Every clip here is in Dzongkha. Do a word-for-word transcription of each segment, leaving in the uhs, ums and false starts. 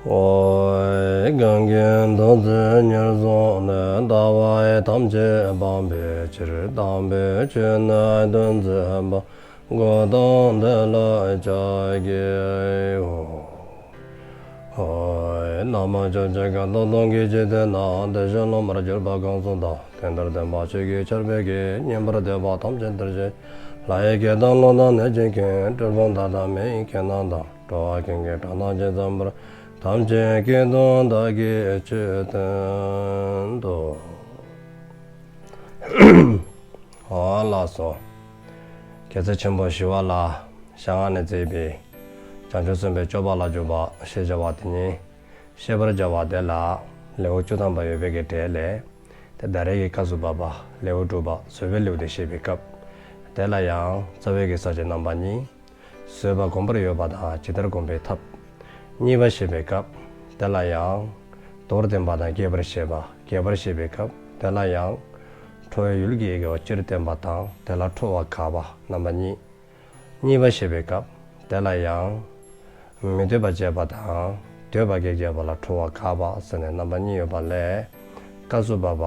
ཨོ། གང་གིས་ཐུགས་བརྩེ་ཉེར་བཟུང་ནས། ལྟ་བ་ཐམས་ཅད་སྤང་བའི་ཕྱིར། དམ་པའི་ཆོས་ནི་སྟོན་མཛད་པ། གཽ་ཏམ་དེ་ལ་ཕྱག་འཚལ་ལོ། ཨོ། ན་མོ། ཕྱོགས་བཅུའི་ཁམས་སྟོང་སྟོང་གི་འཇིག་རྟེན་ན། བདེ་གཤེགས་སློབ་མར་གྱུར་པ་གང་ཟག་དང་། དེ་ལྟར་སྟོན་པ་ཆོས་ཀྱི་ཆར་འབེབས་ཀྱིས། ཉན་པར་འདོད་པ་ཐམས་ཅད་འདིར་གཤེགས། ལྷ་ཡི་སྐད་དང་ཀླུ་དང་གནོད་སྦྱིན་ཀུན། གྲུལ་བུམ་དག་དང་མི་ཡི་སྐད་རྣམས་དང་། འགྲོ་བ་ཀུན་གྱི་སྒྲ་རྣམས་ཇི་ཙམ་པར། ཐམས་ཅད་སྐད་དུ་བདག་གིས་ཆོས་བསྟན་ཏོ། ཨ་ལགས་སོ། རྒྱལ་སྲས་ཆེན་པོ་ཞི་བ་ལྷའི་ཞལ་སྔ་ནས་མཛད་པའི་བྱང་ཆུབ་སེམས་དཔའི་སྤྱོད་པ་ལ་འཇུག་པ་ཞེས་བྱ་བ་དེ་ཉིད་བཤད་པར་བྱ་བ་དེ་ལ་ལེའུ་བཅུ་ཐམ་པ་ཡོད་པའི་གི་གྲས་ལས། ཏེ་ད་རེས་ཀྱི་སྐབས་སུ་བབ་པ་ལེའུ་དྲུག་པ་བཟོད་པའི་ལེའུ་དེ་བཤད་པའི་སྐབས། དེ་ལ་ཡང་རྩ་བའི་གི་ས་བཅད་རྣམ་པ་གཉིས། བཟོད་པ་བསྒོམ་པར་འོས་པ་དང་ཇི་ལྟར་བསྒོམ་པའི་ཐབས། གཉིས་པ་བཤད་པའི་སྐབས། དེ་ལ་ཡང་མདོར་བསྟན་པ་དང་རྒྱས་པར་བཤད་པ། རྒྱས་པར་བཤད་པའི་སྐབས། དེ་ལ་ཡང་ཁྲོ་བའི་ཡུལ་གྱི་དགེ་བ་སྤྱིར་བསྟན་པ་དང་དེ་ལ་ཁྲོ་བ་དགག་པ་རྣམ་པ་གཉིས། གཉིས་པ་བཤད་པའི་སྐབས། དེ་ལ་ཡང་མི་འདོད་པ་བྱེད་པ་དང་འདོད་པ་གེགས་བྱེད་པ་ལ་ཁྲོ་བ་དགག་པ་ཟེར་ནས་རྣམ་པ་གཉིས་ཡོད་པ་ལས། སྐབས་སུ་བབ་པ་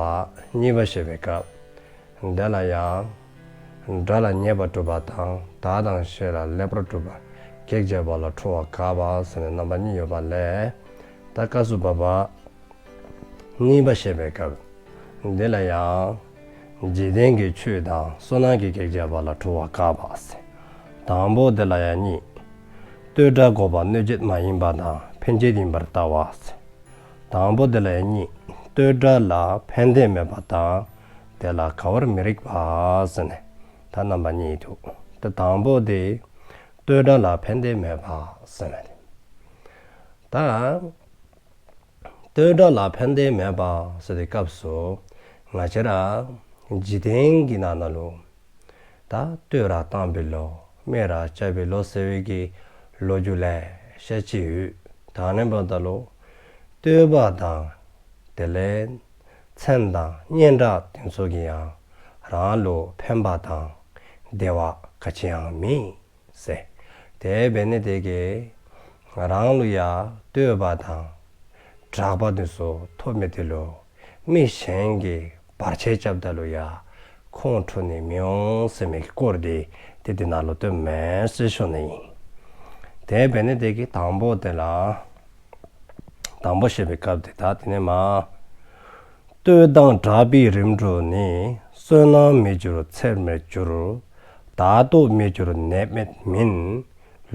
གཉིས་པ་བཤད་པའི་སྐབས། དེ་ལ་ཡང་དགྲ་ལ་ཉེས་པ་སྒྲུབ་པ་དང་བདག་དང་བཤེས་ལ་ལེགས་པར་སྒྲུབ་པ་གེགས་བྱེད་པ་ལ་ཁྲོ་བ་དགག་པ་ཟེར་ནས་རྣམ་པ་གཉིས་ཡོད་པ་ལས། ད་སྐབས་སུ་བབ་པ་གཉིས་པ་བཤད་པའི་སྐབས། འདི་ལ་ཡང་འཇིག་རྟེན་གྱི་ཆོས་དང་བསོད་ནམས་ཀྱི་གེགས་བྱེད་པ་ལ་ཁྲོ་བ་དགག་པ་ཟེར། དང་པོ་འདི་ལ་ཡང་གཉིས། བསྟོད་གྲགས་འགོག་པ་གནོད་བྱེད་མ་ཡིན་པ་དང་ཕན་བྱེད་ཡིན་པར་ལྟ་བ་ཟེར། དང་པོ་འདི་ལ་ཡང་གཉིས། བསྟོད་གྲགས་ལ་ཕན་བདེ་མེད་པ་དང་དེ་ལ་དགའ་བར་མི་རིགས་པ་ཟེར་ནས་ད་རྣམ་པ་གཉིས་འདུག། ད་དང་པོ་དེ་བསྟོད་གྲགས་ལ་ཕན་བདེ་མེད་པ་ཟེར་ནས། ད་བསྟོད་གྲགས་ལ་ཕན་བདེ་མེད་པ་ཟེར་དེ་སྐབས་སུ་ང་བཅས་ར་འཇིག་རྟེན་གྱི་ནང་ན་ལུ་ད་བསྟོད་ར་བཏང་བའི་ལོ་སྨད་ར་རྐྱབ་པའི་ལོ་ཟེར་བའི་གི་ལོ་རྒྱུས་ལེ་ཤ་ཅིག་ཡོད། ད་ཨ་ནི་འབདཝ་ད་ལུ་བསྟོད་པ་དང་དེ་ལས་མཚན་དང་སྙན་གྲགས་དེ་ཚུ་གིས་ཡང་རང་ལུ་ཕན་པ་དང་བདེ་བ་ག་ཅི་ཡང་མེད་ཟེར། དེ་འབད་ནི་དེ་གིས་རང་ལུ་ཡང་བསྟོད་པ་དང་གྲགས་པ་དེ་ཚུ་ཐོབ་མི་དེ་ལུ་མི་གཞན་གྱིས་བར་ཆད་རྐྱབ་ད་ལུ་ཡང་ཁོང་ཁྲོ་ནི་མི་འོང་ཟེར་མི་གི་སྐོར་དེ་དེ་དེ་ནང་ལུ་སྟོནམ་མས་ཟེར་ཞུ་ནི་ཨིན། དེ་འབད་ནི་དེ་གིས་དང་པོ་དེ་ལ་དང་པོ་བཤད་པའི་སྐབས་དེ་ད་དེ་ནས་མ། བསྟོད་དང་གྲགས་པའི་རིམ་གྲོ་ནི། བསོད་ནམས་མི་འགྱུར་ཚེར་མི་འགྱུར། བདག་ལྟོགས་མི་འགྱུར་ནད་མེད་མིན།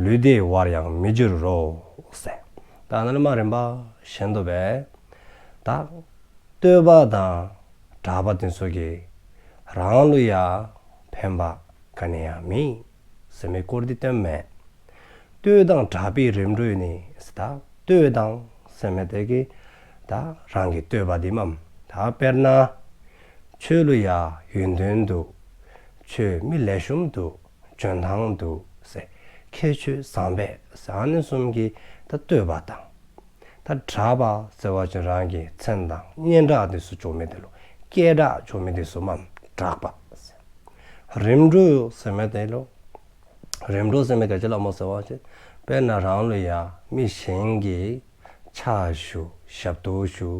ལུས་བདེ་བར་ཡང་མི་འགྱུར་རོ། ཟེར། ད་ཨ་ནི་མ་རིམ་པ་བཞིན་དུ་སྦེ་ད་བསྟོད་པ་དང་གྲགས་པ་དེ་ཚུ་གིས་རང་ལུ་ཡང་ཕན་པ་ག་ནི་ཡང་མེད་ཟེར་མི་སྐོར་དེ་སྟོནམ་མས། བསྟོད་དང་གྲགས་པའི་རིམ་གྲོ་ནི་ཟེར་ད་བསྟོད་དང་ཟེར་མི་དེ་གིས་ད་རང་གི་བསྟོད་པ་དེ་མས། ད་དཔེར་ན་ཁྱོད་ལུ་ཡང་ཡོན་ཏན་འདུག། ཁྱོད་མི་ལེགས་ཤོམ་འདུག། འཇོན་ཐང་འདུག་ཟེར། ཁྱད་ཆོས་བཟང་པོ་ཟེར་ཨ་ནི་བཟུམ་གྱི་ད་བསྟོད་པ་དང་། ད་གྲགས་པ་ཟེར་བ་ཅིན་རང་གི་མཚན་དང་སྙན་གྲགས་དེ་ཚུ་འགྱོ་མི་དེ་ལུ་སྐད་གྲགས་འགྱོ་མི་དེ་ཚུ་མས་གྲགས་པ་ཟེར། རིམ་གྲོ་ཟེར་མི་དེ་ལུ་རིམ་གྲོ་ཟེར་མི་ག་ཅི་ལུ་སྨོ་ཟེར་བ་ཅིན་དཔེར་ན་རང་ལུ་ཡང་མི་གཞན་གྱིས་ཕྱག་ཞུ་ཞབས་ཏོག་ཞུ་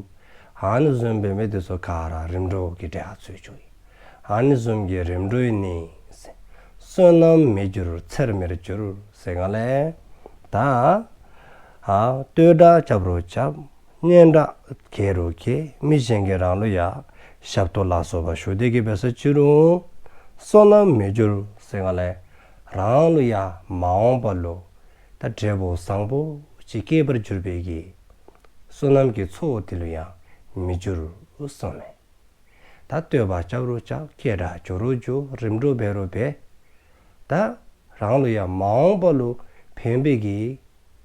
ཨ་ནི་བཟུམ་འབད་མི་དེ་ཚུ་ག་ར་རིམ་གྲོ་གི་གྲས་ཁར་ཚུད་འགྱོཝ་ཨིན། ཨ་ནི་བཟུམ་གྱི་རིམ་གྲོ་ནི་བསོད་ནམས་མི་འགྱུར་ཚེར་མི་འགྱུར་ཟེར་ག་ལས་ད་ཨ་བསྟོད་གྲགས་རྐྱབ་རུང་རྐྱབ། སྙན་གྲགས་རྒྱས་རུང་རྒྱས། མི་གཞན་གྱིས་རང་ལུ་ཡང་ཞབས་ཏོག་ལ་སོགས་པ་ཞུ་སྟེ་གི་འབད་ས་ཅི་རུང་བསོད་ནམས་མི་འགྱུར་ཟེར་ག་ལས་རང་ལུ་ཡང་མ་འོངས་པ་ལུ་ད་འབྲས་བུ་བཟང་པོ་ཅིག་སྐྱེད་པར་འགྱུར་བའི་གི་བསོད་ནམས་ཀྱི་ཚོགས་དེ་ལུ་ཡང་མི་འགྱུར་གསུངསམ་མས། ད་བསྟོད་པ་རྐྱབ་རུང་རྐྱབ། སྐད་གྲགས་འགྱོ་རུང་འགྱོ། རིམ་གྲོ་འབད་རུང་འབད། ད་རང་ལུ་ཡང་མ་འོངས་པ་ལུ་ཕན་པའི་གི་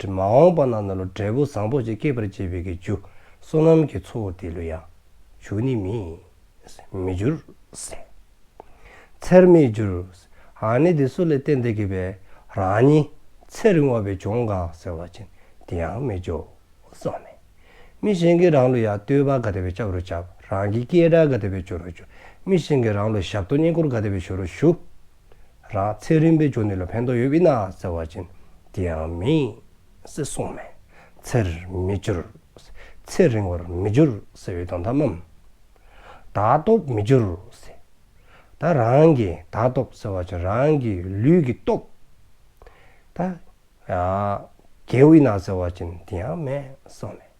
མ་འོངས་པ་ནང་ན་ལུ་འབྲས་བུ་བཟང་པོ་ཅིག་སྐྱེད་པར་བྱེད་པའི་གི་རྒྱུ་བསོད་ནམས་ཀྱི་ཚོགས་དེ་ལུ་ཡང་འགྱུར་ནི་མེད། མི་འགྱུར་ཟེར། ཚེར་མི་འགྱུར། ཨ་ནི་དེ་ཚུ་ལས་བརྟེན་ཏེ་གི་སྦེ་རང་ཉིད་ཚེ་རིང་བ་སྦེ་འགྱོ་ག་ཟེར་བ་ཅིན་དེ་ཡང་མི་འགྱོ་གསུངསམ་མས། མི་གཞན་གྱིས་རང་ལུ་ཡང་བསྟོད་པ་ག་དེ་སྦེ་རྐྱབ་རུང་རྐྱབ། རང་གི་སྐད་གྲགས་ག་དེ་སྦེ་འགྱོ་རུང་འགྱོ། མི་གཞན་གྱིས་རང་ལུ་ཞབས་ཏོག་བསྙེན་བཀུར་ག་དེ་སྦེ་ཞུ་རུང་ཞུ། རང་ཚེ་རིང་སྦེ་འགྱོ་ནི་ལུ་ཕན་ཐོགས་ཡོདཔ་ཨིན་ན་ཟེར་བ་ཅིན་དེ་ཡང་མེད་ཟེར་གསུངསམ་མས། ཚེར་མི་འགྱུར། ཚེ་རིང་བར་མི་འགྱུར་ཟེར་བའི་དོན་དག་མས། བདག་སྟོབས་མི་འགྱུར་ཟེར། ད་རང་གི་བདག་སྟོབས་ཟེར་བ་ཅིན་རང་གི་ལུས་ཀྱི་སྟོབས། ད་ཡ་རྒྱས་ཨིན་ན་ཟེར་བ་ཅིན་དེ་ཡང་མེན་གསུངསམ་མས།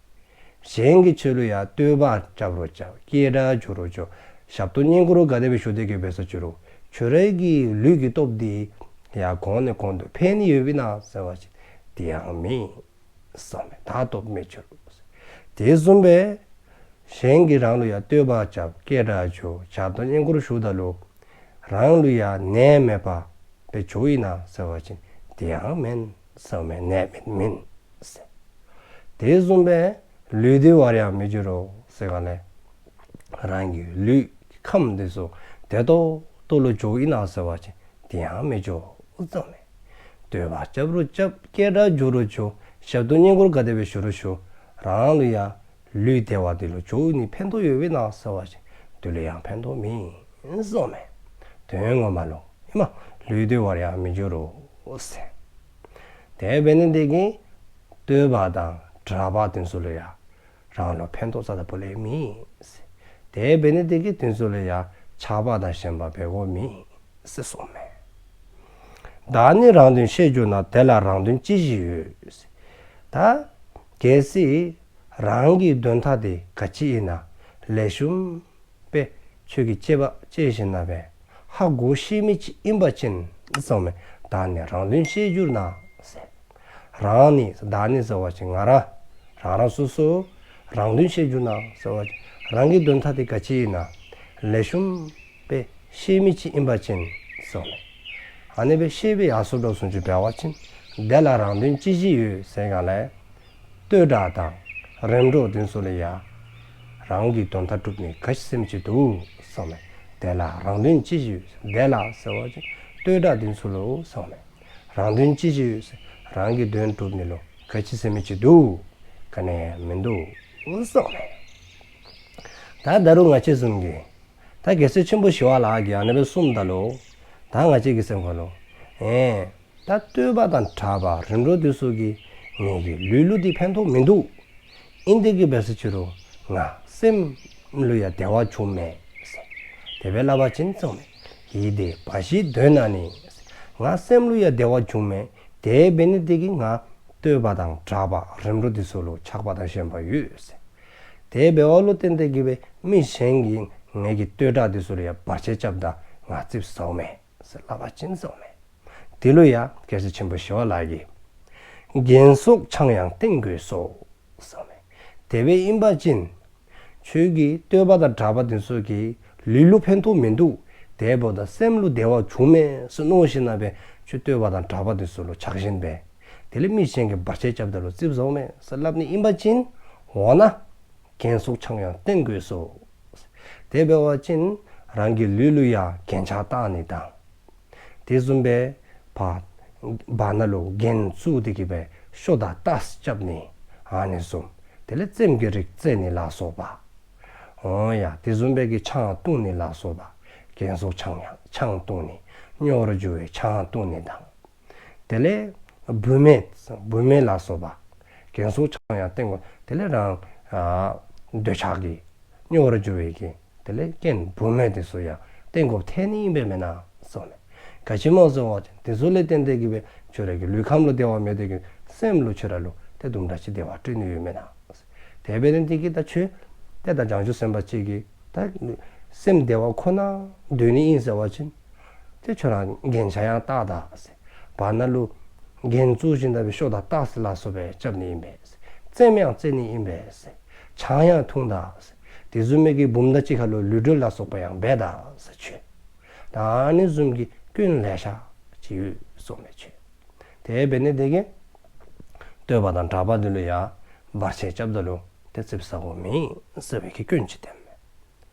གཞན་གྱིས་ཁྱོད་ལུ་ཡ་བསྟོད་པ་རྐྱབ་རུང་རྐྱབ། སྐད་གྲགས་འགྱོ་རུང་འགྱོ། ཞབས་ཏོག་བསྙེན་བཀུར་ག་དེ་སྦེ་ཞུ་སྟེ་གི་འབད་ས་ཅི་རུང་ཁྱོད་རའི་གི་ལུས་ཀྱི་སྟོབས་འདི་ཡ་གོང་ནས་གོང་དུ་འཕེལ་ནི་ཡོདཔ་ཨིན་ན་ཟེར་བ་ཅིན་དེ་ཡང་མེན་གསུངསམ་མས། བདག་སྟོབས་མི་འགྱུར། དེ་བཟུམ་སྦེ་གཞན་གྱིས་རང་ལུ་ཡ་བསྟོད་པ་རྐྱབ། སྐད་གྲགས་འགྱོ། ཞབས་ཏོག་བསྙེན་བཀུར་ཞུཝ་ད་ལུ་རང་ལུ་ཡ་ནད་མེདཔ་སྦེ་འགྱོཝ་ཨིན་ན་ཟེར་བ་ཅིན་དེ་ཡང་མེན་གསུངསམ་མས། ནད་མེད་མིན་ཟེར། དེ་བཟུམ་སྦེ་ལུས་བདེ་བར་ཡང་མི་འགྱུར་རོ་ཟེར་ག་ལས། རང་གི་ལུས་ཁམས་འདི་ཚུ་བདེ་ཏོག་ཏོ་ལུ་འགྱོཝ་ཨིན་ན་ཟེར་བ་ཅིན་དེ་ཡང་མི་འགྱོ་གསུངསམ་མས། བསྟོད་པ་རྐྱབ་རུང་རྐྱབ། སྐད་གྲགས་འགྱོ་རུང་འགྱོ། ཞབས་ཏོག་བསྙེན་བཀུར་ག་དེ་སྦེ་ཞུ་རུང་ཞུ། རང་ལུ་ཡ་ལུས་བདེ་བ་འདི་ལུ་འགྱོ་ནི་ཕན་ཐོགས་ཡོདཔ་ཨིན་ན་ཟེར་བ་ཅིན་དེ་ལུ་ཡང་ཕན་ཐོགས་མེད་གསུངསམ་མས། དོན་ངོ་མ་ལུ་ཨིན་མས། ལུས་བདེ་བར་ཡང་མི་འགྱུར་རོ་ཟེར། དེ་འབད་ནི་དེ་གིས་བསྟོད་པ་དང་གྲགས་པ་འདི་ཚུ་ལུ་ཡ་རང་ལུ་ཕན་ཐོགས་རྩ་དང་པོ་ལས་མེད་ཟེར། དེ་འབད་ནི་དེ་གིས་འདི་ཚུ་ལུ་ཡ་ཆགས་པ་དང་ཞེན་པ་འབད་དགོཔ་མེད་ཟེར་གསུངསམ་མས། བདག་ནི་རང་དོན་ཤེས་གྱུར་ན། དེ་ལ་རང་དོན་ཅི་ཞིག་ཡོད་ཟེར། ད་གལ་སྲིད་རང་གི་དོན་དག་འདི་ག་ཅི་ཨིན་ན་ལེགས་ཤོམ་སྦེ་ཁྱོད་ཀྱིས་དཔྱད་པ་དཔྱད་ཞིནམ་ལས་ཧ་གོ་ཤེས་མི་ཅིག་ཨིན་པ་ཅིན་གསུངསམ་མས། བདག་ནི་རང་དོན་ཤེས་གྱུར་ན་ཟེར། རང་ནི་བདག་ནི་ཟེར་བ་ཅིན་ང་ར་རང་རང་སོ་སོ་རང་དོན་ཤེས་གྱུར་ན་ཟེར་བ་ཅིན་རང་གི་དོན་དག་འདི་ག་ཅི་ཨིན་ན་ལེགས་ཤོམ་སྦེ་ཤེས་མི་ཅིག་ཨིན་པ་ཅིན་གསུངསམ་མས། ཨ་ནི་སྦེ་ཤེས་པའི་ཡ་སོ་འདྲཝ་བཟུམ་ཅིག་འབད་བ་ཅིན་དེ་ལ་རང་དོན་ཅི་ཞིག་ཡོད་ཟེར་ག་ལས། བསྟོད་གྲགས་དང་རིམ་གྲོ་འདི་ཚུ་ལུ་ཡ་རང་གི་དོན་དག་སྒྲུབ་ནི་ག་ཅི་ཟེར་མི་ཅིག་འདུག་གསུངསམ་མས། དེ་ལ་རང་དོན་ཅི་ཞིག་ཡོད། དེ་ལ་ཟེར་བ་ཅིན་བསྟོད་གྲགས་འདི་ཚུ་ལུ་གསུངསམ་མས། རང་དོན་ཅི་ཞིག་ཡོད་ཟེར། རང་གི་དོན་སྒྲུབ་ནི་ལུ་ག་ཅི་ཟེར་མི་ཅིག་འདུག། ག་ནི་ཡང་མིན་འདུག་གསུངསམ་མས། ད་ད་རུང་ང་བཅས་བཟུམ་གྱིས་ད་རྒྱལ་སྲས་ཆེན་པོ་ཞི་བ་ལྷ་གིས་ཨ་ནི་སྦེ་གསུངམ་ད་ལུ་ད་ང་བཅས་ཀྱི་སེམས་ཁར་ལུ་ཨེ་ད་བསྟོད་པ་དང་གྲགས་པ་རིམ་གྲོ་འདི་ཚུ་གིས་ངེ་གི་ལུས་ལུ་འདི་ཕན་ཐོགས་མིན་འདུག། ཨིན་ཏེ་གི་འབད་ས་ཅི་རུང་ང་སེམས་ལུ་ཡང་བདེ་བ་འབྱུངམ་མས་ཟེར། དེ་སྦེ་སླབ་པ་ཅིན་གསུངསམ་མས། ཡིད་བདེ་འབའ་ཞིག་འདོད་ན་ནི། ང་སེམས་ལུ་ཡང་བདེ་བ་འབྱུངམ་མས། དེ་འབད་ནི་དེ་གིས་ང་བསྟོད་པ་དང་གྲགས་པ་རིམ་གྲོ་འདི་ཚུ་ལུ་ཆགས་པ་དང་ཞེན་པ་ཡོད་ཟེར། དེ་འབདཝ་ལུ་བརྟེན་ཏེ་གི་སྦེ་མི་གཞན་གྱིས་ངེ་གི་བསྟོད་གྲགས་འདི་ཚུ་ལུ་ཡང་བར་ཆད་རྐྱབ་ད་ང་ཙིགཔ་ཟཝ་མས་ཟེར་སླབ་པ་ཅིན་གསུངསམ་མས། དེ་ལུ་ཡང་རྒྱལ་སྲས་ཆེན་པོ་ཞི་བ་ལྷ་གིས། རྒྱན་སོགས་ཆང་ཡང་བསྟེན་དགོས་སོ། གསུངསམ་མས། དེ་སྦེ་ཨིན་པ་ཅིན་ཁྱོད་ཀྱི་བསྟོད་པ་དང་གྲགས་པ་འདི་ཚུ་གིས་ལུས་ལུ་ཕན་ཐོགས་མིན་འདུག། དེ་འབདཝ་ད་སེམས་ལུ་བདེ་བ་འབྱུངམ་མས་ཟེར་མནོ་ཞིནམ་ལས་ཁྱོད་བསྟོད་པ་དང་གྲགས་པ་འདི་ཚུ་ལུ་ཆགས་ཞེན་འབད། དེ་ལས་མི་གཞན་གྱིས་བར་ཆད་རྐྱབ་ད་ལུ་ཙིགཔ་ཟཝ་མས་ཟེར་སླབ་ནི་ཨིན་པ་ཅིན་འོ་ན་རྒྱན་སོགས་ཆང་ཡང་བསྟེན་དགོས་སོ། དེ་འབད་བ་ཅིན་རང་གི་ལུས་ལུ་ཡང་རྒྱན་ཆ་བཏགས་ནི་དང་། དེ་བཟུམ་སྦེ་བར་བར་ན་ལུ་རྒྱན་བཙུགས་ཏེ་གི་སྦེ་ཤོ་དང་ཏ་སི་རྐྱབ་ནི་ཨ་ནི་བཟུམ། དེ་ལས་རྩེདམོ་གི་རིགས་རྩེ་ནི་ལ་སོགས་པ། འོ་ཡ་དེ་བཟུམ་སྦེ་གི་ཆང་བཏུང་ནི་ལ་སོགས་པ། རྒྱན་སོགས་ཆང་ཡང་ཆང་བཏུང་ནི་སྨྱོ་བར་འགྱུར་བའི་ཆང་བཏུང་ནི་དང་། དེ་ལས་བུད་མེད་བུད་མེད་ལ་སོགས་པ། རྒྱན་སོགས་ཆང་ཡང་བསྟེན་དགོས། དེ་ལས་རང་ཨ་འདོད་ཆགས་ཀྱིས་སྨྱོ་བར་འགྱུར་བའི་གི་དེ་ལས་རྐྱེན་བུད་མེད་དེ་ཚུ་ཡང་བསྟེན་དགོཔ་ཐལ་ནི་ཨིན་པས་མེན་ན་གསུངསམ་མས། ག་ཅི་སྨོ་ཟེར་བ་ཅིན་དེ་ཚུ་ལས་བརྟེན་ཏེ་གི་སྦེ་ཁྱོད་ར་གི་ལུས་ཁམས་ལུ་བདེ་བ་མེད་དེ་གི་སེམས་ལུ་ཁྱོད་ར་ལུ་ཏེ་དུམ་གྲ་ཅིག་བདེ་བ་སྤྲོད་ནི་ཡོད་མེན་ན། དེ་འབད་ནི་དེ་གིས་ད་ཁྱོད་ཏེ་ད་བྱང་ཆུབ་སེམས་དཔའ་ཅིག་གིས་ད་སེམས་བདེ་བ་ཁོ་ན་འདོད་ནི་ཨིན་ཟེར་བ་ཅིན་ཏེ་ཁྱོད་ར་རྒྱན་ཆ་ཡང་བཏགས་ད་ཟེར། བར་ན་ལུ་རྒྱན་བཙུགས་ཞིནམ་ལས་སྦེ་ཤོ་དང་ཏ་སི་ལ་སོགས་པ་རྐྱབ་ནི་ཨིན་པས་ཟེར། རྩེདམོ་ཡང་རྩེ་ནི་ཨིན་པས་ཟེར། ཆང་ཡང་འཐུང་ད་ཟེར། དེ་བཟུམ་མའི་གི་བུམོ་དང་གཅིག་ཁར་ལུ་ལུས་འབྲེལ་ལ་སོགས་པ་ཡང་འབད་ད་ཟེར་ཁྱོད། ད་ཨ་ནི་བཟུམ་གྱི་སྐྱོན་ལེ་ཤ་ཅིག་ཡོད་གསུངསམ་མས་ཁྱོད། དེ་འབད་ནི་དེ་གིས་བསྟོད་པ་དང་གྲགས་པ་འདི་ལུ་ཡང་བར་ཆད་རྐྱབ་ད་ལུ་ཏེ་ཙིགཔ་ཟ་དགོཔ་མེད་ཟེར་བའི་གི་སྐྱོན་ཅིག་བསྟནམ་མས།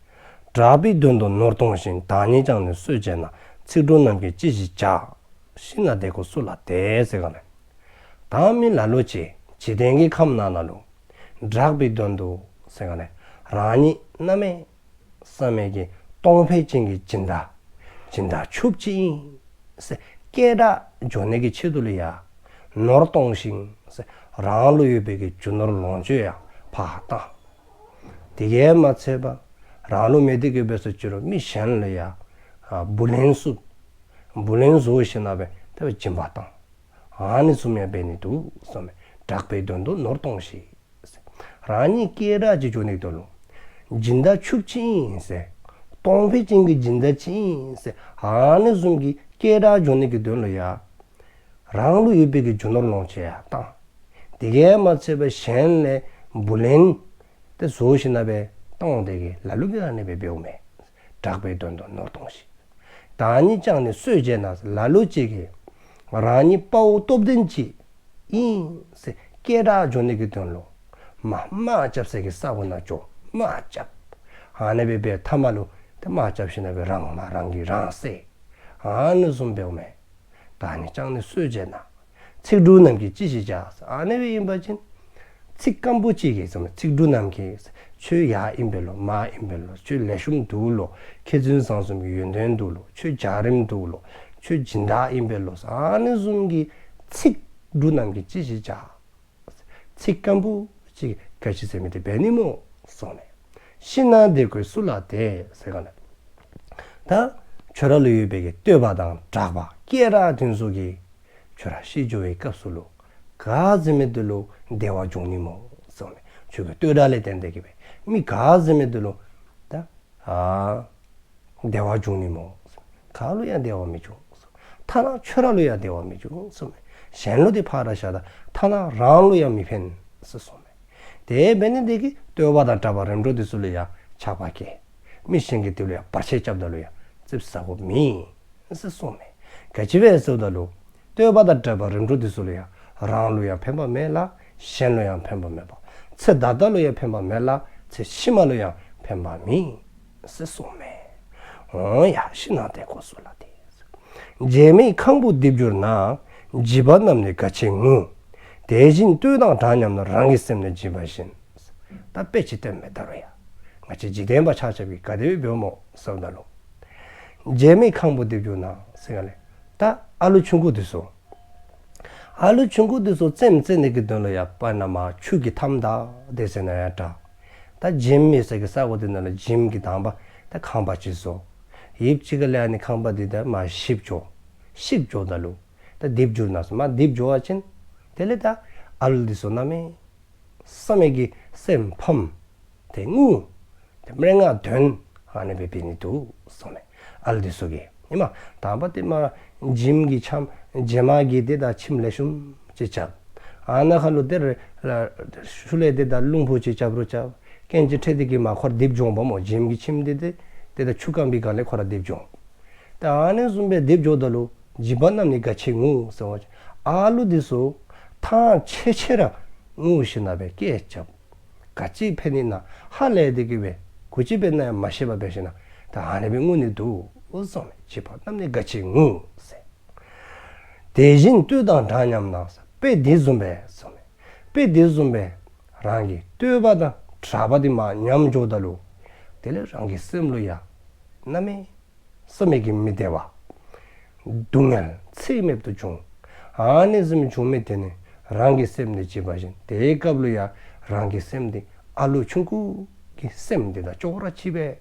གྲགས་པའི་དོན་དུ་ནོར་གཏོང་ཞིང་། བདག་ཉིད་ཀྱང་ནི་གསོད་བྱེད་ན། ཚིག་འབྲུ་རྣམས་ཀྱིས་ཅི་ཞིག་བྱ། ཤི་ན་དེ་ཀོ་སུ་ལ་དད་ཟེར་ག་ལས། ད་མི་ལ་ལུ་ཅིག་འཇིག་རྟེན་གྱི་ཁམས་ནང་ན་ལུ་གྲགས་པའི་དོན་དུ་ཟེར་ག་ལས་རང་ཉིད་གནམ་མེད་ས་མེད་ཀྱི་གཏོང་ཕོད་ཅན་གྱི་སྦྱིན་བདག་སྦྱིན་བདག་ཕྱུགཔོ་ཅིག་ཨིན་ཟེར་སྐད་གྲགས་འགྱོ་ནི་གི་ཆེད་དུ་ལུ་ཡང་ནོར་གཏོང་ཞིང་ ཟེར། རང་ལུ་ཡོད་པའི་གི་རྒྱུ་ནོར་ལོངས་སྤྱོད་ཡང་ཕར་བཏང་། དེ་གིས་མ་ཚད་པར་རང་ལུ་མེད་དེ་གི་འབད་སོ་ཅི་རུང་མི་གཞན་ལུ་ཡང་ཨ་བུ་ལོན་བསུ། བུ་ལོན་བཟོ་ཞིནམ་ལས་དེ་སྦེ་སྦྱིན་པ་བཏང་། ཨ་ནི་བཟུམ་ཡང་འབད་ནི་འདུག་གསུངམ་མས། གྲགས་པའི་དོན་དུ་ནོར་གཏོང་ཞིག། རང་ཉིད་སྐད་གྲགས་ཅིག་འབྱུང་ནི་དོན་ལུ། སྦྱིན་བདག་ཕྱུགཔོ་ཅིག་ཨིན་ཟེར། གཏོང་ཕོད་ཅན་གྱི་སྦྱིན་བདག་ཅིག་ཨིན་ཟེར། ཨ་ནི་བཟུམ་གྱི་སྐད་གྲགས་འབྱུང་ནི་གི་དོན་ལུ་ཡང་རང་ལུ་ཡོད་པའི་གི་རྒྱུ་ནོར་ལོངས་སྤྱོད་ཡང་བཏང་། དེ་གིས་མ་ཚད་པར་གཞན་ལས་བུ་ལོན་དེ་བཟོ་ཞིནམ་ལས་བཏང་སྟེ་གི་ལ་ལུ་གིས་ཨ་ནི་སྦེ་འབདཝ་མས། གྲགས་པའི་དོན་དུ་ནོར་གཏོང་ཞིག། བདག་ཉིད་ཀྱང་ནི་གསོད་བྱེད་ན། ལ་ལུ་ཅིག་གིས་རང་ཉིད་དཔའ་བོ་སྟོབས་ལྡན་ཅིག་ཨིན་ཟེར་སྐད་གྲགས་འབྱུང་ནི་གི་དོན་ལུ་དམག་དམག་རྐྱབ་སའི་གི་ས་གོ་ནང་འགྱོ། དམག་རྐྱབ། ཨ་ནི་སྦེ་འབད་མཐའ་མ་ལུ་དེ་དམག་རྐྱབ་ཞིནམ་ལས་རང་དམག་རང་གིས་རང་བསད། ཨ་ནི་བཟུམ་འབདཝ་མས། བདག་ཉིད་ཀྱང་ནི་གསོད་བྱེད་ན། ཚིག་འབྲུ་རྣམས་ཀྱིས་ཅི་ཞིག་བྱ། ཨ་ནི་སྦེ་ཨིན་པ་ཅིན་ཚིག་སྐམ་པོ་ཅིག་གིས་ཟེར་མས། ཚིག་འབྲུ་རྣམས་ཀྱིས། ཁྱོད་ཡར་ཨིན་པས་ལོ། མར་ཨིན་པས་ལོ། ཁྱོད་ལེགས་ཤོམ་འདུག་ལོ། མཁས་བཙུན་བཟང་གསུམ་གྱི་ཡོན་ཏན་འདུག་ལོ། ཁྱོད་འཇའ་རིསམོ་འདུག་ལོ། ཁྱོད་སྦྱིན་བདག་ཨིན་པས་ལོ། ཨ་ནི་བཟུམ་གྱི་ཚིག་འབྲུ་རྣམས་ཀྱིས་ཅི་ཞིག་བྱ། ཚིག་སྐམ་པོ་ཅིག་ག་ཅི་ཟེར་མི་དེ་འབད་ནི་སྨོ་གསུངམ་མས། ཤི་ན་བདེ་དགོས་སུ་ལ་དད་ཟེར་ག་ལས། ད་ཁྱོད་ར་ལུ་ཡོད་པའི་གི་བསྟོད་པ་དང་གྲགས་པ་སྐད་གྲགས་དེ་ཚུ་གིས་ཁྱོད་ར་ཤི་འགྱོ་བའི་སྐབས་སུ་ལུ་ག་ཟེར་མི་དེ་ལུ་བདེ་བ་འབྱུང་ནི་སྨོ་གསུངམ་མས། ཁྱོད་ཀྱི་བསྟོད་གྲགས་ལས་བརྟེན་ཏེ་གི་སྦེ་མི་ག་ཟེར་མི་དེ་ལུ་ད་ཨ་བདེ་བ་འབྱུང་ནི་སྨོ། ག་ལུ་ཡང་བདེ་བ་མི་འབྱུང་གསུངམ་མས། ཐ་ན་ཁྱོད་ར་ལུ་ཡང་བདེ་བ་མི་འབྱུང་གསུངམ་མས། གཞན་ལུ་དེ་ཕར་བཞག་ད་ཐ་ན་རང་ལུ་ཡང་མི་ཕན་ཟེར་གསུངམ་མས། དེ་འབད་ནི་དེ་གིས་བསྟོད་པ་དང་གྲགས་པ་རིམ་གྲོ་དེ་ཚུ་ལུ་ཡང་ཆགས་པ་སྐྱེ། མི་གཞན་གྱིས་དེ་ལུ་ཡང་བར་ཆད་རྐྱབ་ད་ལུ་ཡང་ཙིགཔ་ཟ་དགོཔ་མེད་ཟེར་གསུངམ་མས། ག་ཅི་སྦེ་ཟེར་བ་ཅིན་བསྟོད་པ་དང་གྲགས་པ་རིམ་གྲོ་དེ་ཚུ་ལུ་ཡང་རང་ལུ་ཡང་ཕན་པ་མེད་ལ་གཞན་ལུ་ཡང་ཕན་པ་མེད་པ། ཚེ་ད་ལྟ་ལུ་ཡང་ཕན་པ་མེད་ལ་ཚེ་ཕྱི་མ་ལུ་ཡང་ཕན་པ་མེད་ཟེར་གསུངམ་མས། འོང་ཡ་ཤི་ན་བདེ་དགོས་སུ་ལ་དད། བྱེ་མའི་ཁང་བུ་རྡིབ་གྱུར་ན། བྱིས་པ་རྣམས་ནི་ག་ཆད་ངུ། དེ་བཞིན་བསྟོད་དང་གྲགས་ཉམས་ན། རང་གི་སེམས་ནི་བྱིས་པ་བཞིན། ད་དཔེ་ཅིག་སྟོནམ་མས། ད་རུང་ཡང་ང་བཅས་འཇིག་རྟེན་པ་ཆ་ཁྱབ་ཀྱིས་ག་དེ་སྦེ་འབདཝ་སྨོ་ཟེར་བ་ཅིན་བྱེ་མའི་ཁང་བུ་རྡིབ་གྱུར་ན་ཟེར་ག་ལས། ད་ཨ་ལུ་ཆུང་ཀུ་དེ་ཚུ་ཨ་ལུ་ཆུང་ཀུ་དེ་ཚུ་རྩེདམོ་རྩེ་ནི་གི་དོན་ལུ་ཡང་དཔེར་ན་མར་ཆུ་གི་མཐའམ་ད་དེ་ཟེར་ན་ཡང་འདྲ། ད་བྱེམ་ཡོད་སའི་གི་ས་གོ་དེ་ནང་ལུ་བྱེམ་གྱི་དང་པ་ད་ཁང་པ་ཅིག་བཟོ། ཡུདཔ་ཅིག་ཁ་ལས་ཨ་ནི་ཁང་པ་དེ་ད་མར་ཞིབ་འགྱོ། ཞིག་འགྱོཝ་ད་ལུ་ད་རྡིབ་གྱུར་ན་ཟེར་མར་རྡིབ་འགྱོ་བ་ཅིན་དེ་ལས་ད་ཨ་ལུ་དེ་ཚུ་གནམ་མེད་ས་མེད་ཀྱི་སེམས་ཕམ། དེ་ངུ། དེ་སྨྲེ་སྔགས་འདོན། ཨ་ནི་སྦེ་འབད་ནི་འདུག་གསུངམ་མས། ཨ་ལུ་དེ་ཚུ་གིས་ཨིན་མས། དང་པ་དེ་མར་བྱེམ་གྱི་ཁྱམས་བྱེ་མ་གི་དེ་ད་ཁྱིམ་ལེགས་ཤོམ་ཅིག་རྐྱབ། ཨ་ནཱ་ཁ་ལུ་དེ་ར་ཤུལ་ལས་དེ་ད་རླུང་བུ་ཅིག་རྐྱབ་རུང་རྐྱབ། རྐྱེན་ཅིག་འཕྲད་དེ་གིས་མར་ཁོ་ར་རྡིབ་འགྱོ་འོང་པ་སྨོ། བྱེམ་གྱི་ཁྱིམ་དེ་དེ་དེ་ད་ཆུ་སྐམ་པའི་སྒང་ལས་ཁོ་ར་རྡིབ་འགྱོ་འོང་། ད་ཨ་ནི་བཟུམ་སྦེ་རྡིབ་འགྱོཝ་ད་ལུ་བྱིས་པ་རྣམས་ནི་ག་ཆད་ངུ་ཟེར་བ་ཅིན་ཨ་ལུ་དེ་ཚུ་ཐང་ཆད་ཆད་ར་ངུ་ཞིནམ་ལས་སྦེ་སྐད་རྐྱབ། ག་ཅི་ཕན་ནི་ན་ཧ་ལས་དེ་གིས་སྦེ་ག་ཅི་འབད་ན་ཡང་མ་ཤེས་པར་འབད་ཞིནམ་ལས་ད་ཨ་ནི་སྦེ་ངུ་ནི་འདུག་གསུངམ་མས། བྱིས་པ་རྣམས་ནི་ག་ཆད་ངུ་ཟེར། དེ་བཞིན་བསྟོད་དང་གྲགས་ཉམས་ན། དཔེ་དེ་བཟུམ་སྦེ་གསུངམ་མས། དཔེ་དེ་བཟུམ་སྦེ་རང་གི་བསྟོད་པ་དང་གྲགས་པ་དེ་མར་ཉམས་འགྱོཝ་ད་ལུ་དེ་ལས་རང་གི་སེམས་ལུ་ཡང་གནམ་མེད་ས་མེད་ཀྱི་མི་བདེ་བ། སྡུག་བསྔལ་ཚད་མེདཔ་འབྱུང་། ཨ་ནི་བཟུམ་འབྱུང་མི་དེ་ནི་རང་གི་སེམས་ནི་བྱིས་པ་བཞིན། དེའི་སྐབས་ལུ་ཡང་རང་གི་སེམས་དེ་ཨ་ལུ་ཆུང་ཀུ་གི་སེམས་དེ་དང་ཅོག་ར་གཅིགཔ་སྦེ་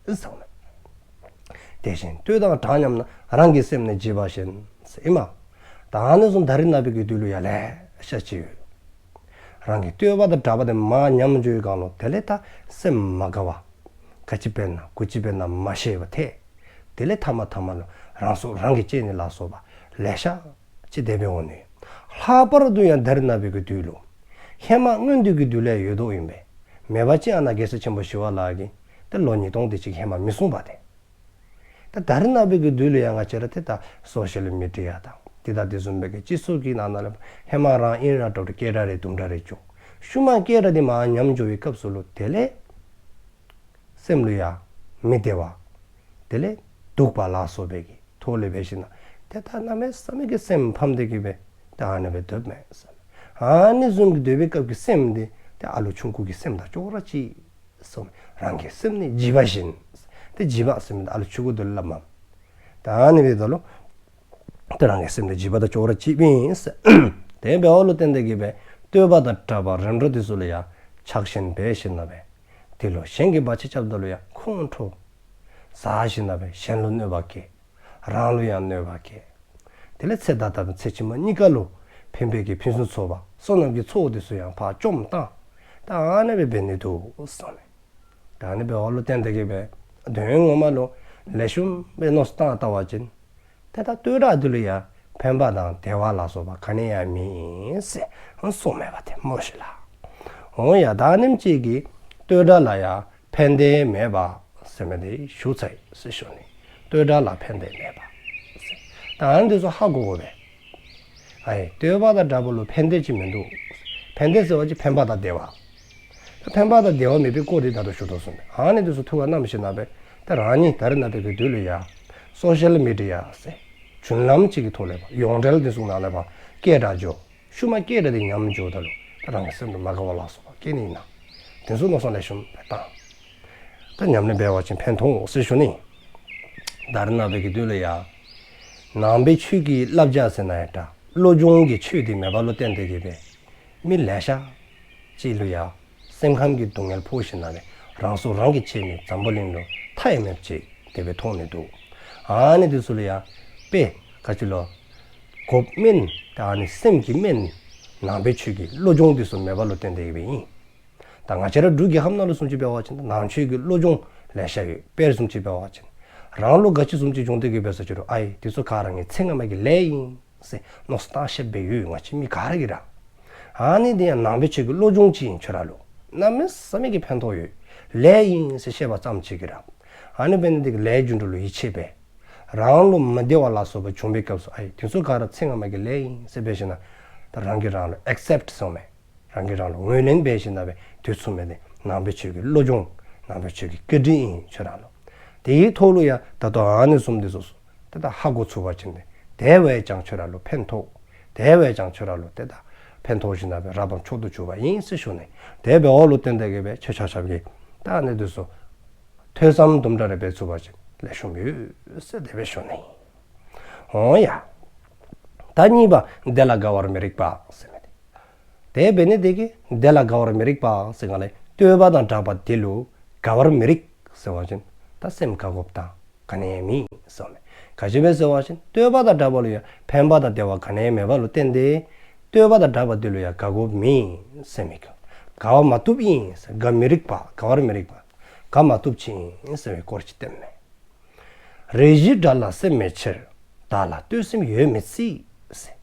གསུངམ་མས། དེ་བཞིན་བསྟོད་དང་གྲགས་ཉམས་ན། རང་གི་སེམས་ནི་བྱིས་པ་བཞིན་ཟེར་ཨིན་མས། ད་ཨ་ནི་བཟུམ་ད་རེས་ནངས་པའི་གི་དུས་ལུ་ཡང་ལེ་ཤ་ཅིག་ཡོད། རང་གི་བསྟོད་པ་དང་གྲགས་པ་དེ་མར་ཉམས་འགྱོ་བའི་སྒང་ལུ་དེ་ལས་ད་སེམས་མ་དགའ་བར་ག་ཅི་འབད་ན་ག་ཅི་འབད་ན་མ་ཤེས་པར་ཐལ། དེ་ལས་མཐའ་མ་མཐའ་མ་ལུ་རང་སྲོག་རང་གིས་བཅད་ནི་ལ་སོགས་པ་ལེ་ཤ་ཅིག་དེ་སྦེ་འོང་ནི། ལྷག་པར་དུ་ཡང་ད་རེས་ནངས་པའི་གི་དུས་ལུ་ཧེ་མ་སྔོན་དུས་ཀྱི་དུས་ལས་ཡོད་དོ་ཨིན་པས། མེད་པ་ཅིན་ཨ་ནཱ་རྒྱལ་སྲས་ཆེན་པོ་ཞི་བ་ལྷ་གིས་ཏེ་ལོ་ཉིས་སྟོང་དེ་ཅིག་ཧེ་མ་མི་གསུངས་པས་ཏེ། ད་ད་རེས་ནངས་པའི་གི་དུས་ལུ་ཡང་ང་བཅས་ར་ཏེ་ད་སོ་ཤལ་མི་ཌི་ཡ་དང་དེ་དང་དེ་བཟུམ་སྦེ་གི་སྤྱི་ཚོགས་ཀྱི་ནང་ན་ལུ་ཧེ་མ་རང་ཨིན་ར་འདྲཝ་སྐད་གྲགས་རེ་དུམ་གྲ་རེ་འགྱོ། ཤུལ་མ་སྐད་གྲགས་དེ་མར་ཉམས་འགྱོ་བའི་སྐབས་སུ་ལུ་དེ་ལས་སེམས་ལུ་ཡང་མི་བདེ་བ། དེ་ལས་སྡུག་པ་ལ་སོགས་པའི་གི་ཐོག་ལས་འབད་ཞིནམ་ལས་ཏེ་ད་གནམ་མེད་ས་མེད་ཀྱི་སེམས་ཕམ་སྟེ་གི་སྦེ་ཏེ་ཨ་ནི་སྦེ་སྡོདཔ་མས་ཟེར། ཨ་ནི་བཟུམ་གྱི་སྡོད་པའི་སྐབས་ཀྱི་སེམས་དེ་ཏེ་ཨ་ལུ་ཆུང་ཀུ་གི་སེམས་དང་ཅོག་ར་གཅིགཔ་སོང་། རང་གི་སེམས་ནི་བྱིས་པ་བཞིན། ཏེ་བྱིས་པ་ཟེར་མི་ཨ་ལུ་ཆུང་ཀུ་དེ་ལུ་སླབ་མས། ད་ཨ་ནི་སྦེ་ད་ལུ་ཏེ་རང་གི་སེམས་དེ་བྱིས་པ་དང་ཅོག་ར་གཅིགཔ་ཨིན་ཟེར། དེ་འབདཝ་ལུ་བརྟེན་ཏེ་གིས་སྦེ་བསྟོད་པ་དང་གྲགས་པ་རིམ་གྲོ་དེ་ཚུ་ལུ་ཡང་ཆགས་ཞེན་འབད་ཞིནམ་ལས་དེ་ལུ་གཞན་གྱིས་བར་ཆད་རྐྱབ་ད་ལུ་ཡང་ཁོང་ཁྲོ་ཟ་ཞིནམ་ལས་གཞན་ལུ་གནོད་པ་བསྐྱལ། རང་ལུ་ཡང་གནོད་པ་བསྐྱལ། དེ་ལས་ཚེ་ད་ལྟ་དང་ཚེ་ཕྱི་མ་གཉིས་ཀ་ལུ་ཕན་པའི་གི་ཕུན་སུམ་ཚོགས་པ་བསོད་ནམས་ཀྱི་ཚོགས་དེ་ཚུ་ཡང་ཕར་བཅོམ་བཏང་། ད་ཨ་ནི་སྦེ་འབད་ནི་འདུག་གསུངས་ནུག། ད་ཨ་ནི་འབདཝ་ལུ་བརྟེན་ཏེ་གིས་སྦེ་དོན་ངོ་མ་ལུ་ལེགས་ཤོམ་སྦེ་མནོ་བསམ་བཏང་བལྟ་བ་ཅིན་ཏེ་ད་བསྟོད་གྲགས་འདི་ལུ་ཡང་ཕན་པ་དང་བདེ་བ་ལ་སོགས་པ་ག་ནི་ཡང་མེད་ཟེར་གསུངས་མས་པ་ཏེ་སྨོ་ཤིག་ལགས། འོང་ཡ། ད་ཨ་ནེམ་ཅིག་གིས་བསྟོད་གྲགས་ལ་ཡང་ཕན་བདེ་མེད་པ་ཟེར་མི་དེ་ཞུ་ཚར་ཡི་ཟེར་ཞུ་ནི། བསྟོད་གྲགས་ལ་ཕན་བདེ་མེད་པ་ཟེར། ད་ཨ་ནི་དེ་ཚུ་ཧ་གོ་དགོ་པས། ཨའི་བསྟོད་པ་དང་གྲགས་པ་ལུ་ཕན་བདེ་ཅིག་མིན་འདུག། ཕན་བདེ་ཟེར་བ་ཅིན་ཕན་པ་དང་བདེ་བ། ད་ཕན་པ་དང་བདེ་བ་མེད་པའི་སྐོར་དེ་ད་ལྟོ་ཞུ་དོ་གསུངས་པས། ཨ་ནི་དེ་ཚུ་ཐུགས་ཁར་བསྣམས་ཞིནམ་ལས་ད་རང་ཉིད་ད་རེས་ནངས་པའི་གི་དུས་ལུ་ཡང་སོ་ཤལ་མི་ཌི་ཡ་ཟེར་བརྒྱུད་ལམ་ཅིག་གི་ཐོག་ལས་ཕར་ཡོངས་འབྲེལ་དེ་ཚུ་ནང་ལས་ཕར་སྐད་གྲགས་འགྱོ། ཤུལ་མ་སྐད་གྲགས་དེ་ཉམས་འགྱོཝ་ད་ལུ་ད་རང་གི་སེམས་ལུ་མ་དགའ་བ་ལ་སོགས་པ་སྐྱེ་ནི་ཨིན་ན། དེ་ཚུ་མནོ་བསམ་ལེགས་ཤོམ་སྦེ་བཏང་། ད་ཉམས་ལེན་འབད་བ་ཅིན་ཕན་ཐོགས་ཟེར་ཞུ་ནི། ད་རེས་ནངས་པའི་གི་དུས་ལུ་ཡང་ནང་པའི་ཆོས་ཀྱི་བསླབ་བྱ་ཟེར་ན་ཡང་འདྲ། བློ་སྦྱོང་གི་ཆོས་དེ་མེད་པ་ལུ་བརྟེན་ཏེ་གིས་སྦེ་མི་ལེ་ཤ་ཅིག་ལུ་ཡང་སེམས་ཁམས་ཀྱི་སྡུག་བསྔལ་ཕོག་ཞིནམ་ལས་རང་སྲོག་རང་གིས་བཅད་མི་འཛམ་བུ་གླིང་ལུ་མཐའ་ཡས་མེདཔ་ཅིག་དེ་སྦེ་མཐོང་ནི་འདུག། ཨ་ནི་དེ་ཚུ་ལུ་ཡང་དཔེ་ག་ཅི་ལོ། དགོཔ་སྨན་ད་ཨ་ནི་སེམས་ཀྱི་སྨན་ནང་པའི་ཆོས་ཀྱི་བློ་སྦྱོང་དེ་ཚུ་མེད་པ་ལུ་བརྟེན་ཏེ་གིས་སྦེ་ཨིན། ད་ང་བཅས་ར་འབྲུག་རྒྱལ་ཁབ་ནང་ལུ་བཟུམ་ཅིག་འབད་བ་ཅིན་ནང་ཆོས་ཀྱི་བློ་སྦྱོང་ལེ་ཤ་ཡོད། དཔེར་བཟུམ་ཅིག་འབད་བ་ཅིན་རང་ལུ་ག་ཅི་བཟུམ་ཅིག་བྱུང་སྟེ་གིས་འབད་ས་ཅི་རུང་ཨའི་དེ་ཚུ་ག་ར་ངེའི་ཚེ་སྔ་མ་གི་ལས་ཨིན་ཟེར་མནོ་བསམ་བཏང་ཤེསཔ་སྦེ་ཡོད། ང་བཅས་མི་ག་ར་གིས་ར། ཨ་ནི་དེ་ཡང་ནང་པའི་ཆོས་ཀྱི་བློ་སྦྱོང་ཅིག་ཨིན། ཁྱོད་ར་ལུ་གནམ་མེད་ས་མེད་ཀྱི་ཕན་ཐོགས་ཡོད། ལས་ཨིན་ཟེར་ཤེས་པ་ཙམ་ཅིག་གིས་ར། ཨ་ནི་འབད་ནི་དེ་གིས་ལས་རྒྱུ་འབྲས་ལུ་ཡིད་ཆེས་འབད། རང་ལུ་མི་བདེ་བ་ལ་སོགས་པ་བྱུང་བའི་སྐབས་སུ་ཨའི་དེ་ཚུ་ག་ར་ཚེ་སྔ་མ་གི་ལས་ཨིན་ཟེར་འབད་ཞིནམ་ལས་ད་རང་གིས་རང་ལུ་ཨེག་སེབཊ་ཟེར་མས། རང་གིས་རང་ལུ་ངོས་ལེན་འབད་ཞིནམ་ལས་དུས་ཚོད་མེད་དེ་ནང་པའི་ཆོས་ཀྱི་བློ་སྦྱོང་ནང་པའི་ཆོས་ཀྱི་བཀའ་དྲིན་ཨིན། ཁྱོད་ར་ལུ་དེའི་ཐོག་ལུ་ཡང་ད་ལྟོ་ཨ་ནི་བཟུམ་དེ་ཚུ་ཚུ་ཏེ་ད་ཧ་གོ་ཚུགས་པ་ཅིན་ཏེ་དེ་བས་ཀྱང་ཁྱོད་ར་ལུ་ཕན་ཐོགས། དེ་བས་ཀྱང་ཁྱོད་ར་ལུ་ཏེ་ད་ཕན་ཐོགས་ཞིནམ་ལས་རབ་དང་མཆོག་ཏུ་གྱུར་པ་ཨིན་ཟེར་ཞུ་ནི། དེ་འབདཝ་ལུ་བརྟེན་ཏེ་གིས་སྦེ་ཁྱེད་ཆ་ཁྱབ་ཀྱིས་ད་ཨ་ནི་དེ་ཚུ་ཐོས་བསམ་དུམ་གྲ་རེ་འབད་ཚུགས་པ་ཅིན་ལེགས་ཤོམ་ཡོད་ཟེར་དེ་སྦེ་ཞུ་ནི། འོང་ཡ། ད་གཉིས་པ་དེ་ལ་དགའ་བར་མི་རིགས་པ་ཟེར་མི་དེ། དེ་འབད་ནི་དེ་གིས་དེ་ལ་དགའ་བར་མི་རིགས་པ་ཟེར་ག་ལས་བསྟོད་པ་དང་གྲགས་པ་དེ་ལུ་དགའ་བར་མི་རིགས་ཟེར་བ་ཅིན་ད་སེམས་དགའ་དགོཔ་དང་ག་ནི་ཡང་མེད་ཟེར་མས། ག་ཅི་སྦེ་ཟེར་བ་ཅིན་བསྟོད་པ་དང་གྲགས་པ་ལུ་ཡང་ཕན་པ་དང་བདེ་བ་ག་ནི་ཡང་མེད་པ་ལུ་བརྟེན་ཏེ་བསྟོད་པ་དང་གྲགས་པ་དེ་ལུ་ཡང་དགའ་དགོཔ་མེད་ཟེར་མི་གི། དགའ་བ་མ་བཏུབ་ཨིན་ཟེར། དགའ་མི་རིགས་པ་དགའ་བར་མི་རིགས་པ་དགའ་མ་བཏུབ་ཅིག་ཨིན་ཟེར་བའི་སྐོར་ཅིག་བསྟནམ་མས། རེ་ཞིག་དགྲ་ལ་སེམས་མེད་ཕྱིར། བདག་ལ་བསྟོད་སེམས་ཡོད་མི་སྲིད་ཟེར།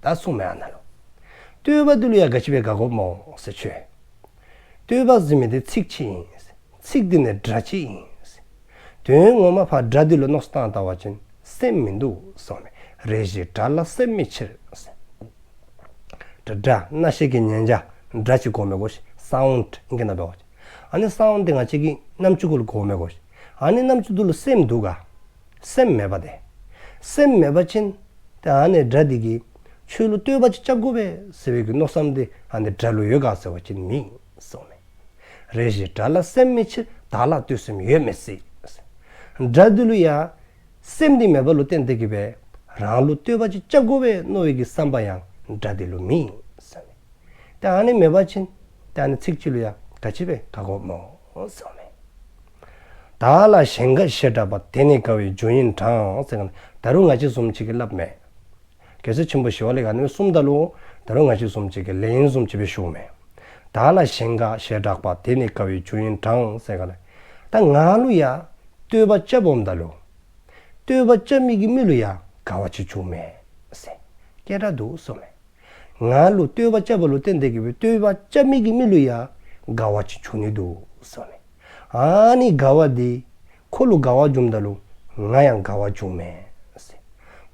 ད་གསུངས་མས་ཨ་ན་ལུ། བསྟོད་པ་འདི་ལུ་ཡང་ག་ཅི་སྦེ་དགའ་དགོཔ་སྨོ་ཟེར་ཆོས། བསྟོད་པ་ཟེར་མི་འདི་ཚིག་ཅིག་ཨིན་ཟེར། ཚིག་འདི་ནི་སྒྲ་ཅིག་ཨིན་ཟེར། དོན་ངོ་མ་ཕར་སྒྲ་འདི་ལུ་མནོ་བསམ་བཏང་བལྟ་བ་ཅིན་སེམས་མིན་འདུག་གསུངས་མས། རེ་ཞིག་སྒྲ་ལ་སེམས་མེད་ཕྱིར་ཟེར། སྒྲ་སྒྲ་རྣ་ཤེས་ཀྱི་ཉན་བྱ་སྒྲ་ཅིག་གོ་མི་དགོ་ཤིག། སའུནཌ་ཨིང་སྐད་ནང་འབད་བ་ཅིན། ཨ་ནི་སའུནཌ་འདི་ང་བཅས་ཀྱི་རྣམ་ཅོ་གུ་ལུ་གོ་མི་དགོ་ཤིག། ཨ་ནི་རྣམ་ཅོ་འདི་ལུ་སེམས་འདུག་ག། སེམས་མེད་པ་དེ། སེམས་མེད་པ་ཅིན་ཏེ་ཨ་ནི་སྒྲ་འདི་གིས་ཁྱོད་ལུ་བསྟོད་པ་ཅིག་རྐྱབ་དགོ་པས་ཟེར་བའི་གི་མནོ་བསམ་འདི་ཨ་ནི་སྒྲ་ལུ་ཡོད་ག་ཟེར་བ་ཅིན་མེད་གསུངས་མས། རེ་ཞིག་སྒྲ་ལ་སེམས་མེད་ཕྱིར། བདག་ལ་བསྟོད་སེམས་ཡོད་མི་སྲིད། སྒྲ་འདི་ལུ་ཡང་སེམས་འདི་མེད་པ་ལུ་བརྟེན་ཏེ་གིས་སྦེ་རང་ལུ་བསྟོད་པ་ཅིག་རྐྱབ་དགོ་པས་མནོ་བའི་གི་བསམ་པ་ཡང་སྒྲ་འདི་ལུ་མེད་གསུངས་མས། ཏེ་ཨ་ནི་མེད་པ་ཅིན་ཏེ་ཨ་ནི་ཚིག་ཅིག་ལུ་ཡང་ག་ཅི་སྦེ་དགའ་དགོཔ་སྨོ་གསུངས་མས། བདག་ལ་གཞན་དགའ་ཞེས་གྲགས་པ། དེ་ནི་དགའ་བའི་རྒྱུ་ཡིན་གྲང་ཟེར་ག་ནི་ད་རུང་ང་བཅས་བཟུམ་ཅིག་གིས་སླབ་མས། རྒྱལ་སྲས་ཆེན་པོ་ཞི་བ་ལྷ་གིས་ཨ་ནི་གསུངམ་ད་ལུ་ད་རུང་ང་བཅས་བཟུམ་ཅིག་གིས་ལན་བཟུམ་ཅིག་སྦེ་ཞུཝ་མས། བདག་ལ་གཞན་དགའ་ཞེས་གྲགས་པ། དེ་ནི་དགའ་བའི་རྒྱུ་ཡིན་གྲང་ཟེར་ག་ལས། ད་ང་ལུ་ཡང་བསྟོད་པ་རྐྱབ་འོངམ་ད་ལུ་བསྟོད་པ་རྐྱབ་མི་གི་མི་ལུ་ཡང་དགའ་བ་ཅིག་འབྱུངམ་མས་ཟེར། སྐད་གྲགས་འདུག་གསུངས་མས། ང་ལུ་བསྟོད་པ་རྐྱབ་པ་ལུ་བརྟེན་ཏེ་གིས་སྦེ་བསྟོད་པ་རྐྱབ་མི་གི་མི་ལུ་ཡང་དགའ་བ་ཅིག་འབྱུང་ནི་འདུག་གསུངས་མས། ཨ་ནི་དགའ་བ་འདི་ཁོ་ལུ་དགའ་བ་འབྱུངམ་ད་ལུ་ང་ཡང་དགའ་བ་འབྱུངམ་མས་ཟེར།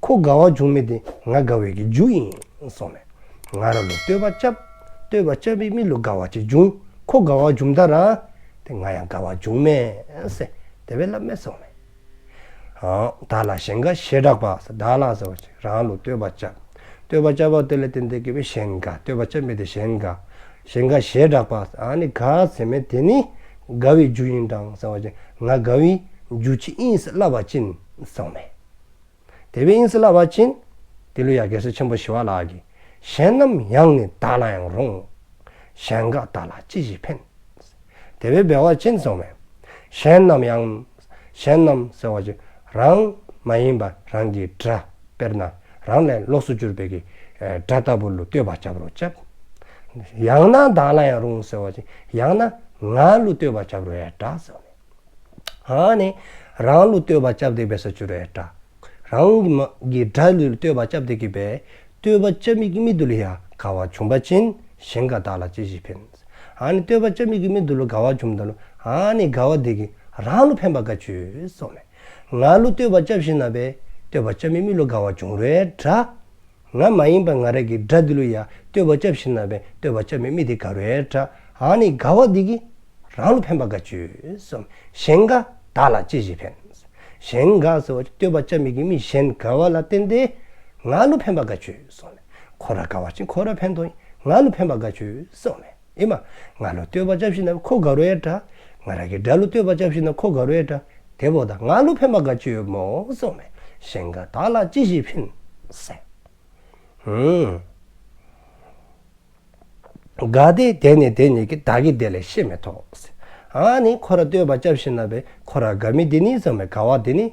ཁོ་དགའ་བ་འབྱུང་མི་འདི་ང་དགའ་བའི་གི་རྒྱུ་ཨིན་གསུངས་མས། ང་ར་ལུ་བསྟོད་པ་རྐྱབ། བསྟོད་པ་རྐྱབ་པའི་མི་ལུ་དགའ་བ་ཅིག་འབྱུང་། ཁོ་དགའ་བ་འབྱུངམ་ད་ར་ཏེ་ང་ཡང་དགའ་བ་འབྱུངམ་མས་ཟེར་དེ་སྦེ་སླབ་མས་གསུངས་མས། ཨ་བདག་ལ་གཞན་དགའ་ཞེས་གྲགས་པ། བདག་ལ་ཟེར་བ་ཅིན་རང་ལུ་བསྟོད་པ་རྐྱབ། བསྟོད་པ་རྐྱབ་པ་དེ་ལས་བརྟེན་ཏེ་གིས་སྦེ་གཞན་དགའ། བསྟོད་པ་རྐྱབ་མི་དེ་གཞན་དགའ། གཞན་དགའ་ཞེས་གྲགས་པ། ཨ་ནི་དགའ་ཟེར་མི་དེ་ནི་དགའ་བའི་རྒྱུ་ཡིན་གྲང་ཟེར་བ་ཅིན་ང་དགའ་བའི་རྒྱུ་ཅིག་ཨིན་ཟེར་སླབ་པ་ཅིན་གསུངས་མས། དེ་སྦེ་ཨིན་ཟེར་སླབ་པ་ཅིན་དེ་ལུ་ཡང་རྒྱལ་སྲས་ཆེན་པོ་ཞི་བ་ལྷ་གིས་ གཞན་རྣམས་ཡང་ནི་བདག་ལ་ཡང་རུང་། གཞན་དགའ་བདག་ལ་ཅི་ཞིག་ཕན། དེ་སྦེ་འབད་བ་ཅིན་གསུངམ་མས། གཞན་རྣམས་ཡང་། གཞན་རྣམས་ཟེར་བ་ཅིན་རང་མ་ཡིན་པ་རང་གི་དགྲ། དཔེར་ན་རང་ལས་ལོགས་སུ་གྱུར་པའི་གི་ཨེ་དགྲ་ལྟ་བུ་ལུ་བསྟོད་པ་རྐྱབ་རུང་རྐྱབ། ཡང་ན་བདག་ལ་ཡང་རུང་ཟེར་བ་ཅིན་ཡང་ན་ང་ལུ་བསྟོད་པ་རྐྱབ་རུང་ཡང་དགྲ་ཟེར་ནི། ཨ་ནི་རང་ལུ་བསྟོད་པ་རྐྱབ་སྟེ་འབད་ས་ཅིག་རུང་ཡང་དགྲ། རང་གི་མ་གི་དགྲ་ལུ་བསྟོད་པ་རྐྱབ་སྟེ་གི་སྦེ་བསྟོད་པ་རྐྱབ་མི་གི་མི་དེ་ལུ་ཡང་དགའ་བ་བྱུང་བ་ཅིན་གཞན་དགའ་བདག་ལ་ཅི་ཞིག་ཕན། ཨ་ནི་བསྟོད་པ་རྐྱབ་མི་གི་མི་དེ་ལུ་དགའ་བ་བྱུངམ་ད་ལུ་ཨ་ནི་དགའ་བ་དེ་གིས་རང་ལུ་ཕན་པ་ག་ཅི་ཡོད་གསུངམ་མས། ང་ལུ་བསྟོད་པ་རྐྱབ་ཞིནམ་ལས་བསྟོད་པ་རྐྱབ་མི་མི་ལུ་དགའ་བ་བྱུང་རུང་ཡང་དགྲ། ང་མ་ཡིན་པ་ང་རའི་གི་དགྲ་དེ་ལུ་ཡང་བསྟོད་པ་རྐྱབ་ཞིནམ་ལས་བསྟོད་པ་རྐྱབ་མི་མི་དེ་དགའ་རུང་ཡང་དགྲ། ཨ་ནི་དགའ་བ་དེ་གིས་རང་ལུ་ཕན་པ་ག་ཅི་ཡོད་གསུངམ་མས། གཞན་དགའ་བདག་ལ་ཅི་ཞིག་ཕན། གཞན་དགའ་ཟེར་བ་ཅིན་བསྟོད་པ་རྐྱབ་མི་གི་མི་གཞན་དགའ་བ་ལ་བརྟེན་ཏེ་ང་ལུ་ཕན་པ་ག་ཅི་ཡོད་གསུངམ་མས། ཁོ་ར་དགའ་བ་ཅིན་ཁོ་ར་ཕན་ཐོགས་ཨིན། ང་ལུ་ཕན་པ་ག་ཅི་ཡོད་གསུངམ་མས། ཨིན་མས། ང་ལུ་བསྟོད་པ་རྐྱབ་ཞིནམ་ལས་ཁོ་དགའ་རུང་ཡང་དགྲ། ང་རའི་གི་དགྲ་ལུ་བསྟོད་པ་རྐྱབ་ཞིནམ་ལས་ཁོ་དགའ་རུང་ཡང་དགྲ། དེ་འབདཝ་ད་ང་ལུ་ཕན་པ་ག་ཅི་ཡོད་སྨོ་གསུངམ་མས། གཞན་དགའ་བདག་ལ་ཅི་ཞིག་ཕན་ཟེར། ཨུམ། དགའ་བདེ་དེ་ནི་དེ་ཉིད་ཀྱི། བདག་གི་བདེ་ལེགས་བཤེས་མི་ཐོབ་ཟེར། ཨ་ནི་ཁོ་ར་བསྟོད་པ་རྐྱབ་ཞིནམ་ལས་ཁོ་ར་དགའ་མི་དེ་ནི་གསུངམ་མས། དགའ་བ་དེ་ནི།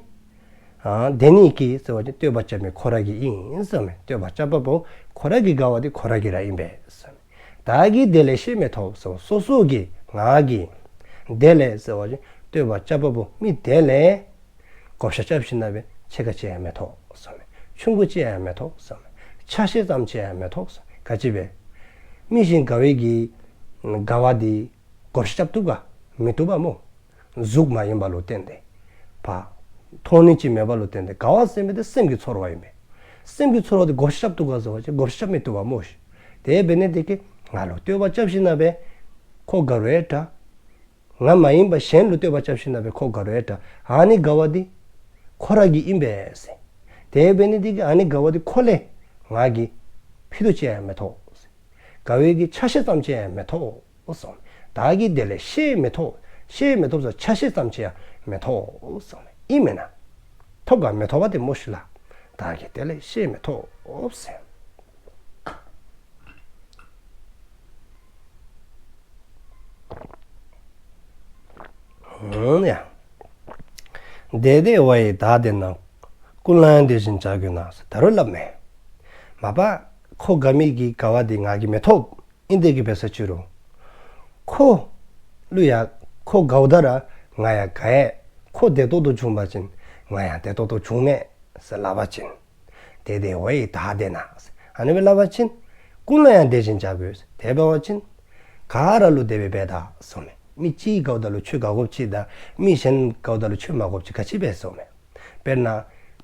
ཨ་དེ་ཉིད་ཀྱི་ཟེར་བ་ཅིན་བསྟོད་པ་རྐྱབ་མི་ཁོ་ར་གི་ཨིན་གསུངམ་མས། བསྟོད་པ་རྐྱབ་པ་པོ་ཁོ་ར་གི་དགའ་བ་དེ་ཁོ་ར་གི་ར་ཨིན་པས་གསུངམ་མས། བདག་གི་བདེ་ལེགས་བཤེས་མི་ཐོབ་ཟེར། སོ་སོ་གི་ང་གི་བདེ་ལེགས་ཟེར་བ་ཅིན་བསྟོད་པ་རྐྱབ་པ་པོ་མི་དེ་ལས་བགོ་བཤའ་རྐྱབ་ཞིནམ་ལས་ཕྱེད་ཀ་ཅིག་ཡང་མི་ཐོབ་གསུངམ་མས། ཆུང་ཀུ་ཅིག་ཡང་མི་ཐོབ་གསུངམ་མས། ཆ་ཤས་ཙམ་ཅིག་ཡང་མི་ཐོབ་གསུངམ་མས། ག་ཅི་སྦེ། མི་གཞན་དགའ་བའི་གི་དགའ་བ་དེ་བགོ་བཤའ་རྐྱབ་བཏུབ་ག། མི་བཏུབ་པ་སྨོ། གཟུགས་མ་ཡིན་པ་ལུ་བརྟེན་ཏེ། ཕར་མཐོང་ནི་ཅིག་མེད་པ་ལུ་བརྟེན་ཏེ། དགའ་བ་ཟེར་མི་དེ་སེམས་ཀྱི་ཚོར་བ་ཨིན་པས། སེམས་ཀྱི་ཚོར་བ་དེ་བགོ་བཤའ་རྐྱབ་བཏུབ་ག་ཟེར་བ་ཅིན་བགོ་བཤའ་རྐྱབ་མི་བཏུབ་པ་སྨོ་ཤིག། དེ་འབད་ནི་དེ་གིས་ང་ལུ་བསྟོད་པ་རྐྱབ་ཞིནམ་ལས་ཁོ་དགའ་རུང་ཡང་དགྲ། ང་མ་ཡིན་པ་གཞན་ལུ་བསྟོད་པ་རྐྱབ་ཞིནམ་ལས་ཁོ་དགའ་རུང་ཡང་དགྲ། ཨ་ནི་དགའ་བ་དེ་ཁོ་ར་གི་ཨིན་པས་ཟེར། དེ་འབད་ནི་དེ་གིས་ཨ་ནི་དགའ་བ་དེ་ཁོ་ལས་ང་གིས་ཕྱེད་དུ་ཅིག་ཡང་མི་ཐོབ་ཟེར། དགའ་བའི་གི་ཆ་ཤས་ཙམ་ཅིག་ཡང་མི་ཐོབ་གསུངམ་མས། བདག་གི་བདེ་ལེགས་བཤེས་མི་ཐོབ། བཤེས་མི་ཐོབ་ཟེར་ཆ་ཤས་ཙམ་ཅིག་ཡང་མི་ཐོབ་གསུངམ་མས། ཨིན་མེན་ན། ཐོབ་ག་མི་ཐོབ་པ་དེ་སྨོ་ཤིག་ལགས། བདག་གི་བདེ་ལེགས་བཤེས་མི་ཐོབ་ཟེར། ཨུམ་ཡ། བདེ་བདེ་བ་ཡི་བདག་བདེ་ན། ཀུན་ལ་ཡང་དེ་བཞིན་བྱ་དགོས་ན་ཟེར། ད་རུང་སླབ་མས། མ་པ་ཁོ་དགའ་མི་གི་དགའ་བ་དེ་ང་གིས་མི་ཐོབ། ཨིན་དེ་གིས་འབད་ས་ཅིག་རུང་ཁོ་ལུ་ཡང་ཁོ་དགའཝ་ད་ར་ང་ཡང་དགའ་ཡི། ཁོ་བདེ་ཏོག་ཏོ་བྱུང་བ་ཅིན་ང་ཡང་བདེ་ཏོག་ཏོ་བྱུངམ་མས་ཟེར་སླབ་པ་ཅིན། བདེ་བདེ་བ་ཡི་བདག་བདེ་ན་ཟེར། ཨ་ནི་སྦེ་སླབ་པ་ཅིན། ཀུན་ལ་ཡང་དེ་བཞིན་བྱ་དགོས་ཟེར། དེ་འབད་བ་ཅིན་ག་ར་ལུ་དེ་སྦེ་འབད་ད་གསུངམ་མས། མི་གཅིག་དགའཝ་ད་ལུ་ཁྱོད་དགའ་དགོཔ་ཅིག་དང་མི་གཞན་དགའཝ་ད་ལུ་ཁྱོད་མ་དགའ་དགོཔ་ཅིག་ག་ཅི་སྦེ་གསུངམ་མས། དཔེར་ན་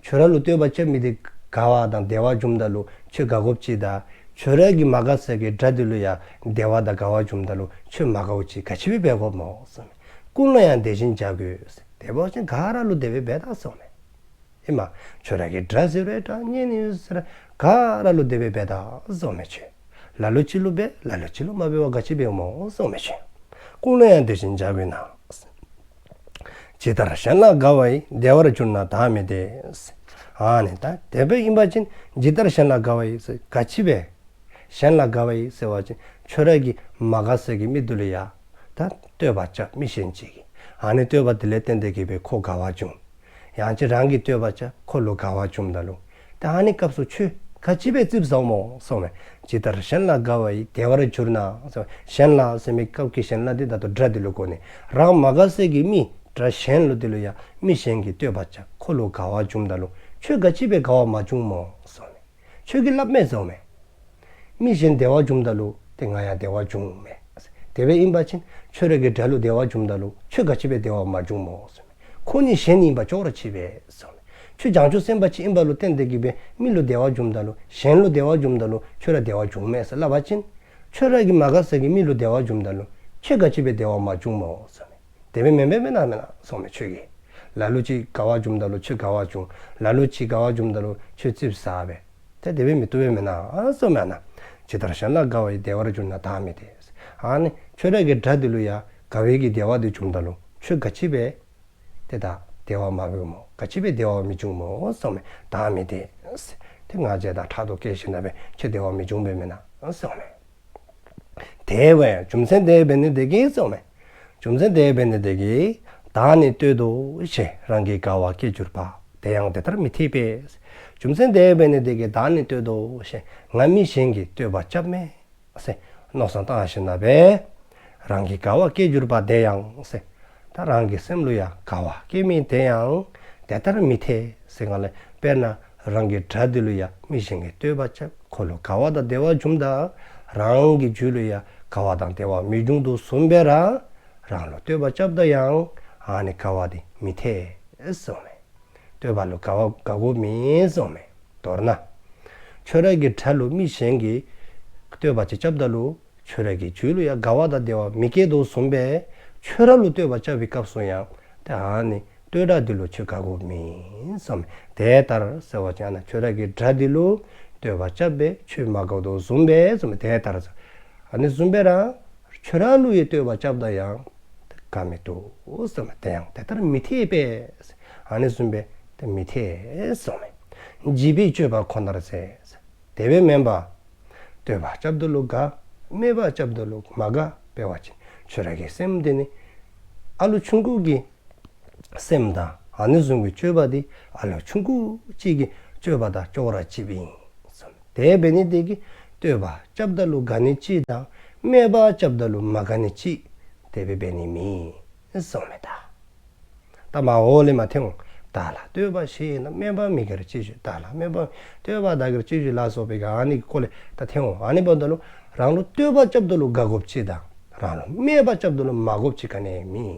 ཁྱོད་ར་ལུ་བསྟོད་པ་རྐྱབ་མི་དེ་དགའ་བ་དང་བདེ་བ་བྱུངམ་ད་ལུ་ཁྱོད་དགའ་དགོཔ་ཅིག་དང་ཁྱོད་ར་གི་མ་དགའ་ས་གི་དགྲ་དེ་ལུ་ཡང་བདེ་བ་དང་དགའ་བ་བྱུངམ་ད་ལུ་ཁྱོད་མ་དགའཝ་ཅིག་ག་ཅི་སྦེ་འབད་དགོཔ་སྨོ་གསུངམ་མས། ཀུན་ལ་ཡང་དེ་བཞིན་བྱ་དགོས་ཟེར། དེ་འབད་བ་ཅིན་ག་ར་ལུ་དེ་སྦེ་འབད་ད་གསུངམ་མས། ཨིན་མས། ཁྱོད་ར་གི་དགྲ་ཟེར་རུང་འདྲ་གཉེན་ཉེ་ཟེར་ག་ར་ལུ་དེ་སྦེ་འབད་ད་གསུངམ་མས་ཁྱོད། ལ་ལུ་ཅིག་ལུ་འབད་ལ་ལུ་ཅིག་ལུ་མ་འབད་བར་ག་ཅི་འབདཝ་སྨོ་གསུངམ་མས་ཁྱོད། ཀུན་ལ་ཡང་དེ་བཞིན་བྱ་དགོས་ན། ཇི་ལྟར་གཞན་ལ་དགའ་བ་ཡིས། བདེ་བར་གྱུར་ན་བདག་མི་བདེ། ཨ་ནི་ད་དེ་སྦེ་ཨིན་པ་ཅིན་ཇི་ལྟར་གཞན་ལ་དགའ་བ་ཡིས་ཟེར་ག་ཅི་སྦེ། གཞན་ལ་དགའ་བ་ཡིས་ཟེར་བ་ཅིན་ཁྱོད་ར་གི་མ་དགའ་ས་གི་མི་དེ་ལུ་ཡང་ད་བསྟོད་པ་རྐྱབ་མི་གཞན་ཅིག་གིས། ཨ་ནི་བསྟོད་པ་དེ་ལས་བརྟེན་ཏེ་གི་སྦེ་ཁོ་དགའ་བ་བྱུང་། ཡང་ཅིན་རང་གིས་བསྟོད་པ་རྐྱབ་ཁོ་ལུ་དགའ་བ་བྱུངམ་ད་ལུ། ད་ཨ་ནི་སྐབས་སུ་ཁྱོད་ག་ཅི་སྦེ་ཙིགཔ་ཟཝ་སྨོ་གསུངམ་མས། ཇི་ལྟར་གཞན་ལ་དགའ་བ་ཡིས། བདེ་བར་གྱུར་ན། གཞན་ལ་ཟེར་མི་སྐབས་ཀྱི་གཞན་ལ་དེ་ད་ལྟོ་དགྲ་དེ་ལུ་གོ་ནི། རང་མ་དགའ་ས་གི་མི་དགྲ་གཞན་ལུ་དེ་ལུ་ཡང་མི་གཞན་གྱིས་བསྟོད་པ་རྐྱབ་ཁོ་ལུ་དགའ་བ་བྱུངམ་ད་ལུ་ཁྱོད་ག་ཅི་སྦེ་དགའ་བ་མ་བྱུང་སྨོ་གསུངམ་མས། ཁྱོད་ཀྱིས་སླབ་མས་གསུངམ་མས། མི་གཞན་བདེ་བ་བྱུངམ་ད་ལུ་ཏེ་ང་ཡང་བདེ་བ་བྱུངམ་མས། དེ་སྦེ་ཨིན་པ་ཅིན་ཁྱོད་ར་གི་དགྲ་ལུ་བདེ་བ་བྱུངམ་ད་ལུ་ཁྱོད་ག་ཅི་སྦེ་བདེ་བ་མ་བྱུང་སྨོ་གསུངམ་མས། ཁོ་ནི་གཞན་ཨིན་པ་ཅོག་ར་འཐདཔ་མས་གསུངམ་མས། ཁྱོད་བྱང་ཆུབ་སེམས་དཔའ་ཅིག་ཨིནམ་ལུ་བརྟེན་ཏེ་གི་སྦེ་མི་ལུ་བདེ་བ་བྱུངམ་ད་ལུ་གཞན་ལུ་བདེ་བ་བྱུངམ་ད་ལུ་ཁྱོད་ར་བདེ་བ་བྱུངམ་མས་ཟེར་སླབ་པ་ཅིན། ཁྱོད་ར་གི་མ་དགའ་ས་གི་མི་ལུ་བདེ་བ་བྱུངམ་ད་ལུ་ཁྱོད་ག་ཅི་སྦེ་བདེ་བ་མ་བྱུང་སྨོ་གསུངམ་མས། དེ་སྦེ་མེན་པས་མེན་ན་མེན་ན་གསུངམ་མས་ཁྱོད་ཀྱིས། ལ་ལུ་ཅིག་དགའ་བ་བྱུངམ་ད་ལུ་ཁྱོད་དགའ་བ་བྱུང་། ལ་ལུ་ཅིག་དགའ་བ་བྱུངམ་ད་ལུ་ཁྱོད་ཙིགཔ་ཟ་བས། ཏེ་དེ་སྦེ་མི་བཏུབ་པས་མེན་ན་གསུངམ་མས་ན། ཇི་ལྟར་གཞན་ལ་དགའ་བ་ཡིས། བདེ་བར་གྱུར་ན་བདག་མི་བདེ། ཨ་ནི་ཁྱོད་ར་གི་དགྲ་དེ་ལུ་ཡང་དགའ་བའི་གི་བདེ་བ་དེ་བྱུངམ་ད་ལུ་ཁྱོད་ག་ཅི་སྦེ་ཏེ་ད་བདེ་བ་མ་འབདཝ་སྨོ། ག་ཅི་སྦེ་བདེ་བ་མི་འབྱུང་སྨོ་གསུངམ་མས། བདག་མི་བདེ། ཏེ་ང་རྒྱལ་དང་ཕྲག་དོག་སྐྱེས་ཞིནམ་ལས་ཁྱོད་བདེ་བ་མི་འབྱུང་པས་མེན་ན་ཟེརཝ་མས། དེ་བས་རྒྱུ་མཚན་དེ་འབད་ནི་དེ་གིས་ཟེརཝ་མས། རྒྱུ་མཚན་དེ་འབད་ནི་དེ་གིས་བདག་ནི་བསྟོད་དོ་ཞེས་རང་གིས་དགའ་བ་སྐྱེ་གྱུར་པ། དེ་ཡང་དེ་ལྟར་མི་འཐད་པས། རྒྱུ་མཚན་དེ་འབད་ནི་དེ་གིས་བདག་ནི་བསྟོད་དོ་ཞེས་ང་མི་གཞན་གྱིས་བསྟོད་པ་རྐྱབ་མས་ཟེར་མནོ་བསམ་བཏང་ཞིནམ་ལས་རང་གིས་དགའ་བ་སྐྱེ་གྱུར་པ་དེ་ཡང་ཟེར། ད་རང་གི་སེམས་ལུ་ཡང་དགའ་བ་སྐྱེ་མི་དེ་ཡང་དེ་ལྟར་མི་འཐད་ཟེར་ག་ལས། དཔེར་ན་རང་གི་དགྲ་དེ་ལུ་ཡང་མི་གཞན་གྱིས་བསྟོད་པ་རྐྱབ། ཁོ་ལུ་དགའ་བ་དང་བདེ་བ་འབྱུངམ་ད་རང་གི་རྒྱུད་ལུ་ཡང་དགའ་བ་དང་བདེ་བ་མི་འབྱུང་དོ་བཟུམ་སྦེ་ར་རང་ལུ་བསྟོད་པ་རྐྱབ་ད་ཡང་ཨ་ནི་དགའ་བ་དེ་མི་འཐད་ཟེརཝ་མས། བསྟོད་པ་ལུ་དགའ་བ་དགའ་དགོཔ་མེད་ཟེརཝ་མས། མདོར་ན་ཁྱོད་ར་གི་དགྲ་ལུ་མི་གཞན་གྱིས་བསྟོད་པ་ཅིག་རྐྱབ་ད་ལུ་ཁྱོད་ར་གི་རྒྱུད་ལུ་ཡང་དགའ་བ་དང་བདེ་བ་མི་སྐྱེ་དོ་བཟུམ་སྦེ་ཁྱོད་ར་ལུ་བསྟོད་པ་རྐྱབ་པའི་སྐབས་སུ་ཡང་ཏེ་ཨ་ནི་བསྟོད་དགྲ་དེ་ལུ་ཁྱོད་དགའ་དགོཔ་མེད་ཟེརཝ་མས། དེ་ལྟར་ཟེར་བ་ཅིན་ཨ་ནི་ཁྱོད་ར་གི་དགྲ་དེ་ལུ་བསྟོད་པ་རྐྱབ་སྦེ་ཁྱོད་མ་དགའ་དོ་བཟུམ་སྦེ་ཟེརཝ་མས། དེ་ལྟར་ཟེར། ཨ་ནི་བཟུམ་སྦེ་ར་ཁྱོད་ར་ལུ་ཡང་བསྟོད་པ་རྐྱབ་ད་ཡང་དགའ་མི་བཏུབ་ཟེརཝ་མས། དེ་ཡང་དེ་ལྟར་མི་འཐད་པས། ཨ་ནི་བཟུམ་སྦེ་ཏེ་མི་འཐད་ཟེརཝ་མས། བྱིས་པའི་སྤྱོད་པ་ཁོ་ནར་ཟད། དེ་སྦེ་མེན་པར་བསྟོད་པ་རྐྱབ་ད་ལུ་དགའ། སྨད་པ་རྐྱབ་ད་ལུ་མ་དགའ། དཔེ་འབད་བ་ཅིན་ཁྱོད་ར་གི་སེམས་དེ་ནི་ཨ་ལུ་ཆུང་ཀུ་གི་སེམས་དང་ཨ་ནི་བཟུམ་གྱི་སྤྱོད་པ་དེ་ཨ་ལུ་ཆུང་ཀུ་ཅིག་གི་སྤྱོད་པ་དང་ཅོག་ར་གཅིགཔ་ཨིན་ཟེརཝ་མས། དེ་འབད་ནི་དེ་གིས་བསྟོད་པ་རྐྱབ་ད་ལུ་དགའ་ནི་གཅིག་དང་སྨད་པ་རྐྱབ་ད་ལུ་མ་དགའ་ནི་གཅིག་དེ་སྦེ་འབད་ནི་མེད་ཟེརཝ་མས་ད། ད་མ་འོ་ལས་མར་ཐོན་འོང་། བདག་ལ་བསྟོད་པ་ཞེས་ན། སྨད་པ་མི་དགར་ཅི་ཞིག། བདག་ལ་སྨད་པ་བསྟོད་པ་དགའ་གྱུར་ཅི་ཞིག་ལ་སོགས་པའི་ག་ཨ་ནི་གི་སྐོར་ལས་ད་ཐོན་འོང་། ཨ་ནི་འབདཝ་ད་ལུ་རང་ལུ་བསྟོད་པ་རྐྱབ་ད་ལུ་དགའ་དགོཔ་ཅིག་དང་རང་ལུ་སྨད་པ་རྐྱབ་ད་ལུ་མ་དགའ་དགོཔ་ཅིག་ག་ནི་ཡང་མེད།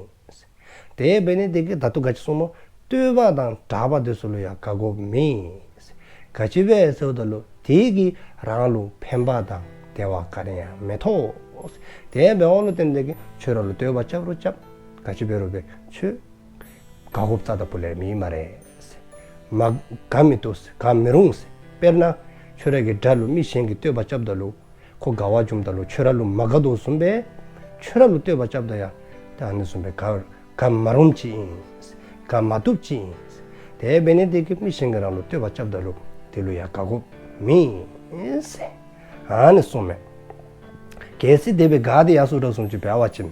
དེ་འབད་ནི་དེ་གིས་ད་ལྟོ་ག་ཅི་གསུངམ་སྨོ། བསྟོད་པ་དང་གྲགས་པ་དེ་ཚུ་ལུ་ཡང་དགའ་དགོཔ་མེད། ག་ཅི་སྦེ་ཟེརཝ་ད་ལུ་དེ་གིས་རང་ལུ་ཕན་པ་དང་བདེ་བ་ག་ནི་ཡང་མི་ཐོབ། དེ་འབདཝ་ལུ་བརྟེན་ཏེ་གིས་ཁྱོད་ར་ལུ་བསྟོད་པ་རྐྱབ་རུང་རྐྱབ། ག་ཅི་འབད་རུང་འབད་ཁྱོད་དགའ་དགོཔ་རྩ་དང་སྤུ་ལས་མེད་སྨ་རེ། མ་དགའ་མི་བཏུབ་ཟེར། དགའ་མི་རུང་ཟེར། དཔེར་ན་ཁྱོད་ར་གི་དགྲ་ལུ་མི་གཞན་གྱིས་བསྟོད་པ་རྐྱབ་ད་ལུ་ཁོ་དགའ་བ་བྱུངམ་ད་ལུ་ཁྱོད་ར་ལུ་མ་དགའ་དོ་བཟུམ་སྦེ་ཁྱོད་ར་ལུ་བསྟོད་པ་རྐྱབ་ད་ཡང་ཏེ་ཨ་ནི་བཟུམ་སྦེ་དགའ་དགའ་མ་རུངམ་ཅིག་ཨིན། དགའ་མ་བཏུབ་ཅིག་ཨིན། དེ་འབད་ནི་དེ་གིས་མི་གཞན་གྱིས་རང་ལུ་བསྟོད་པ་རྐྱབ་ད་ལུ་དེ་ལུ་ཡང་དགའ་དགོཔ་མེད་ཟེར་ཨ་ནི་གསུངམ་མས། གལ་སྲིད་དེ་སྦེ་དགའ་སྟེ་ཡར་སོ་དྲགས་སོང་ཅི་འབད་བ་ཅིན་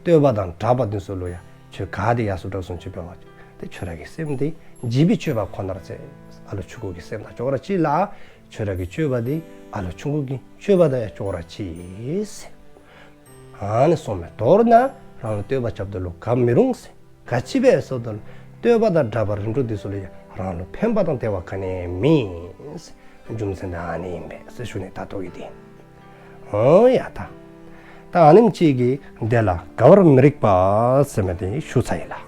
བསྟོད་པ་དང་གྲགས་པ་དེ་ཚུ་ལུ་ཡང་ཁྱོད་དགའ་སྟེ་ཡར་སོ་དྲགས་སོང་ཅི་འབད་བ་ཅིན་ཏེ་ཁྱོད་ར་གི་སེམས་དེ་བྱིས་པའི་སྤྱོད་པ་ཁོ་ནར་ཟད། ཨ་ལུ་ཆུང་ཀུ་གི་སེམས་དང་ཅོག་ར་གཅིག་ལ། ཁྱོད་ར་གི་སྤྱོད་པ་དེ་ཨ་ལུ་ཆུང་ཀུ་གི་སྤྱོད་པ་དང་ཡང་ཅོག་ར་གཅིག་ཟེར། ཨ་ནི་གསུངམ་མས། མདོར་ན་རང་ལུ་བསྟོད་པ་རྐྱབ་ད་ལུ་དགའ་མི་རུང་ཟེར། ག་ཅི་སྦེ་ཟེརཝ་ད་ལུ་བསྟོད་པ་དང་གྲགས་པ་རིམ་གྲོ་དེ་ཚུ་ལུ་ཡང་རང་ལུ་ཕན་པ་དང་བདེ་བ་ག་ནི་ཡང་མེད་ཟེར། རྒྱུ་མཚན་དེ་ཨ་ནི་ཨིན་པས་ཟེར་ཞུ་ནི། ད་ལྟོ་གི་དེ་འོང་ཡ་ད། ད་ཨ་ནེམ་ཅིག་གིས་དེ་ལ་དགའ་བར་མི་རིགས་པ་ཟེར་མི་དེ་ཞུ་ཚར་ཡི་ལགས།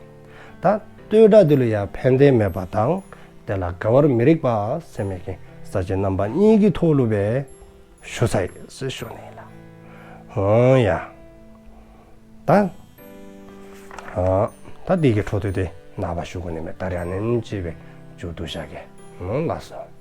ད་བསྟོད་གྲགས་དེ་ལུ་ཡང་ཕན་བདེ་མེད་པ་དང་དེ་ལ་དགའ་བར་མི་རིགས་པ་ཟེར་མི་གི་ས་བཅད་རྣམ་པ་གཉིས་ཀྱི་ཐོག་ལུ་སྦེ་ཞུ་ཚར་ཡི་ཟེར་ཞུ་ནི་ལགས། འོང་ཡ། ད་ཨ་ད་དེ་གི་འཕྲོ་མཐུད་དེ་ནངས་པ་ཞུ་དགོ་ནི་མས། ད་རིས་ཨ་ནེམ་ཅིག་སྦེ་མཇུག་བསྡུ་བཞག་གེ། འོང་ལགས་སོ།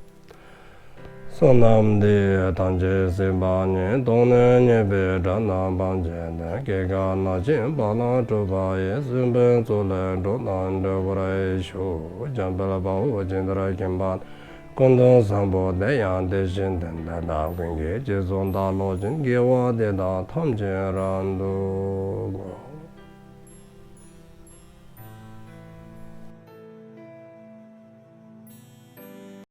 བསོད་ནམས་འདི་ཡིས་ཐམས་ཅད་གཟིགས་པ་ཉིད། ཐོབ་ནས་ཉེས་པའི་དགྲ་རྣམས་ཕམ་བྱས་ཏེ། སྐྱེ་རྒ་ན་འཆིའི་རྦ་རླབས་འཁྲུགས་པ་ཡི། སྲིད་པའི་མཚོ་ལས་འགྲོ་བ་སྒྲོལ་བར་ཤོག། འཇམ་དཔལ་དཔའ་བོས་ཇི་ལྟར་མཁྱེན་པ་དང་། ཀུན་ཏུ་བཟང་པོ་དེ་ཡང་དེ་བཞིན་ཏེ། དེ་དག་ཀུན་གྱི་རྗེས་སུ་བདག་སློབ་ཅིང་། དགེ་བ་འདི་དག་ཐམས་ཅད་རབ་ཏུ་བསྔོ།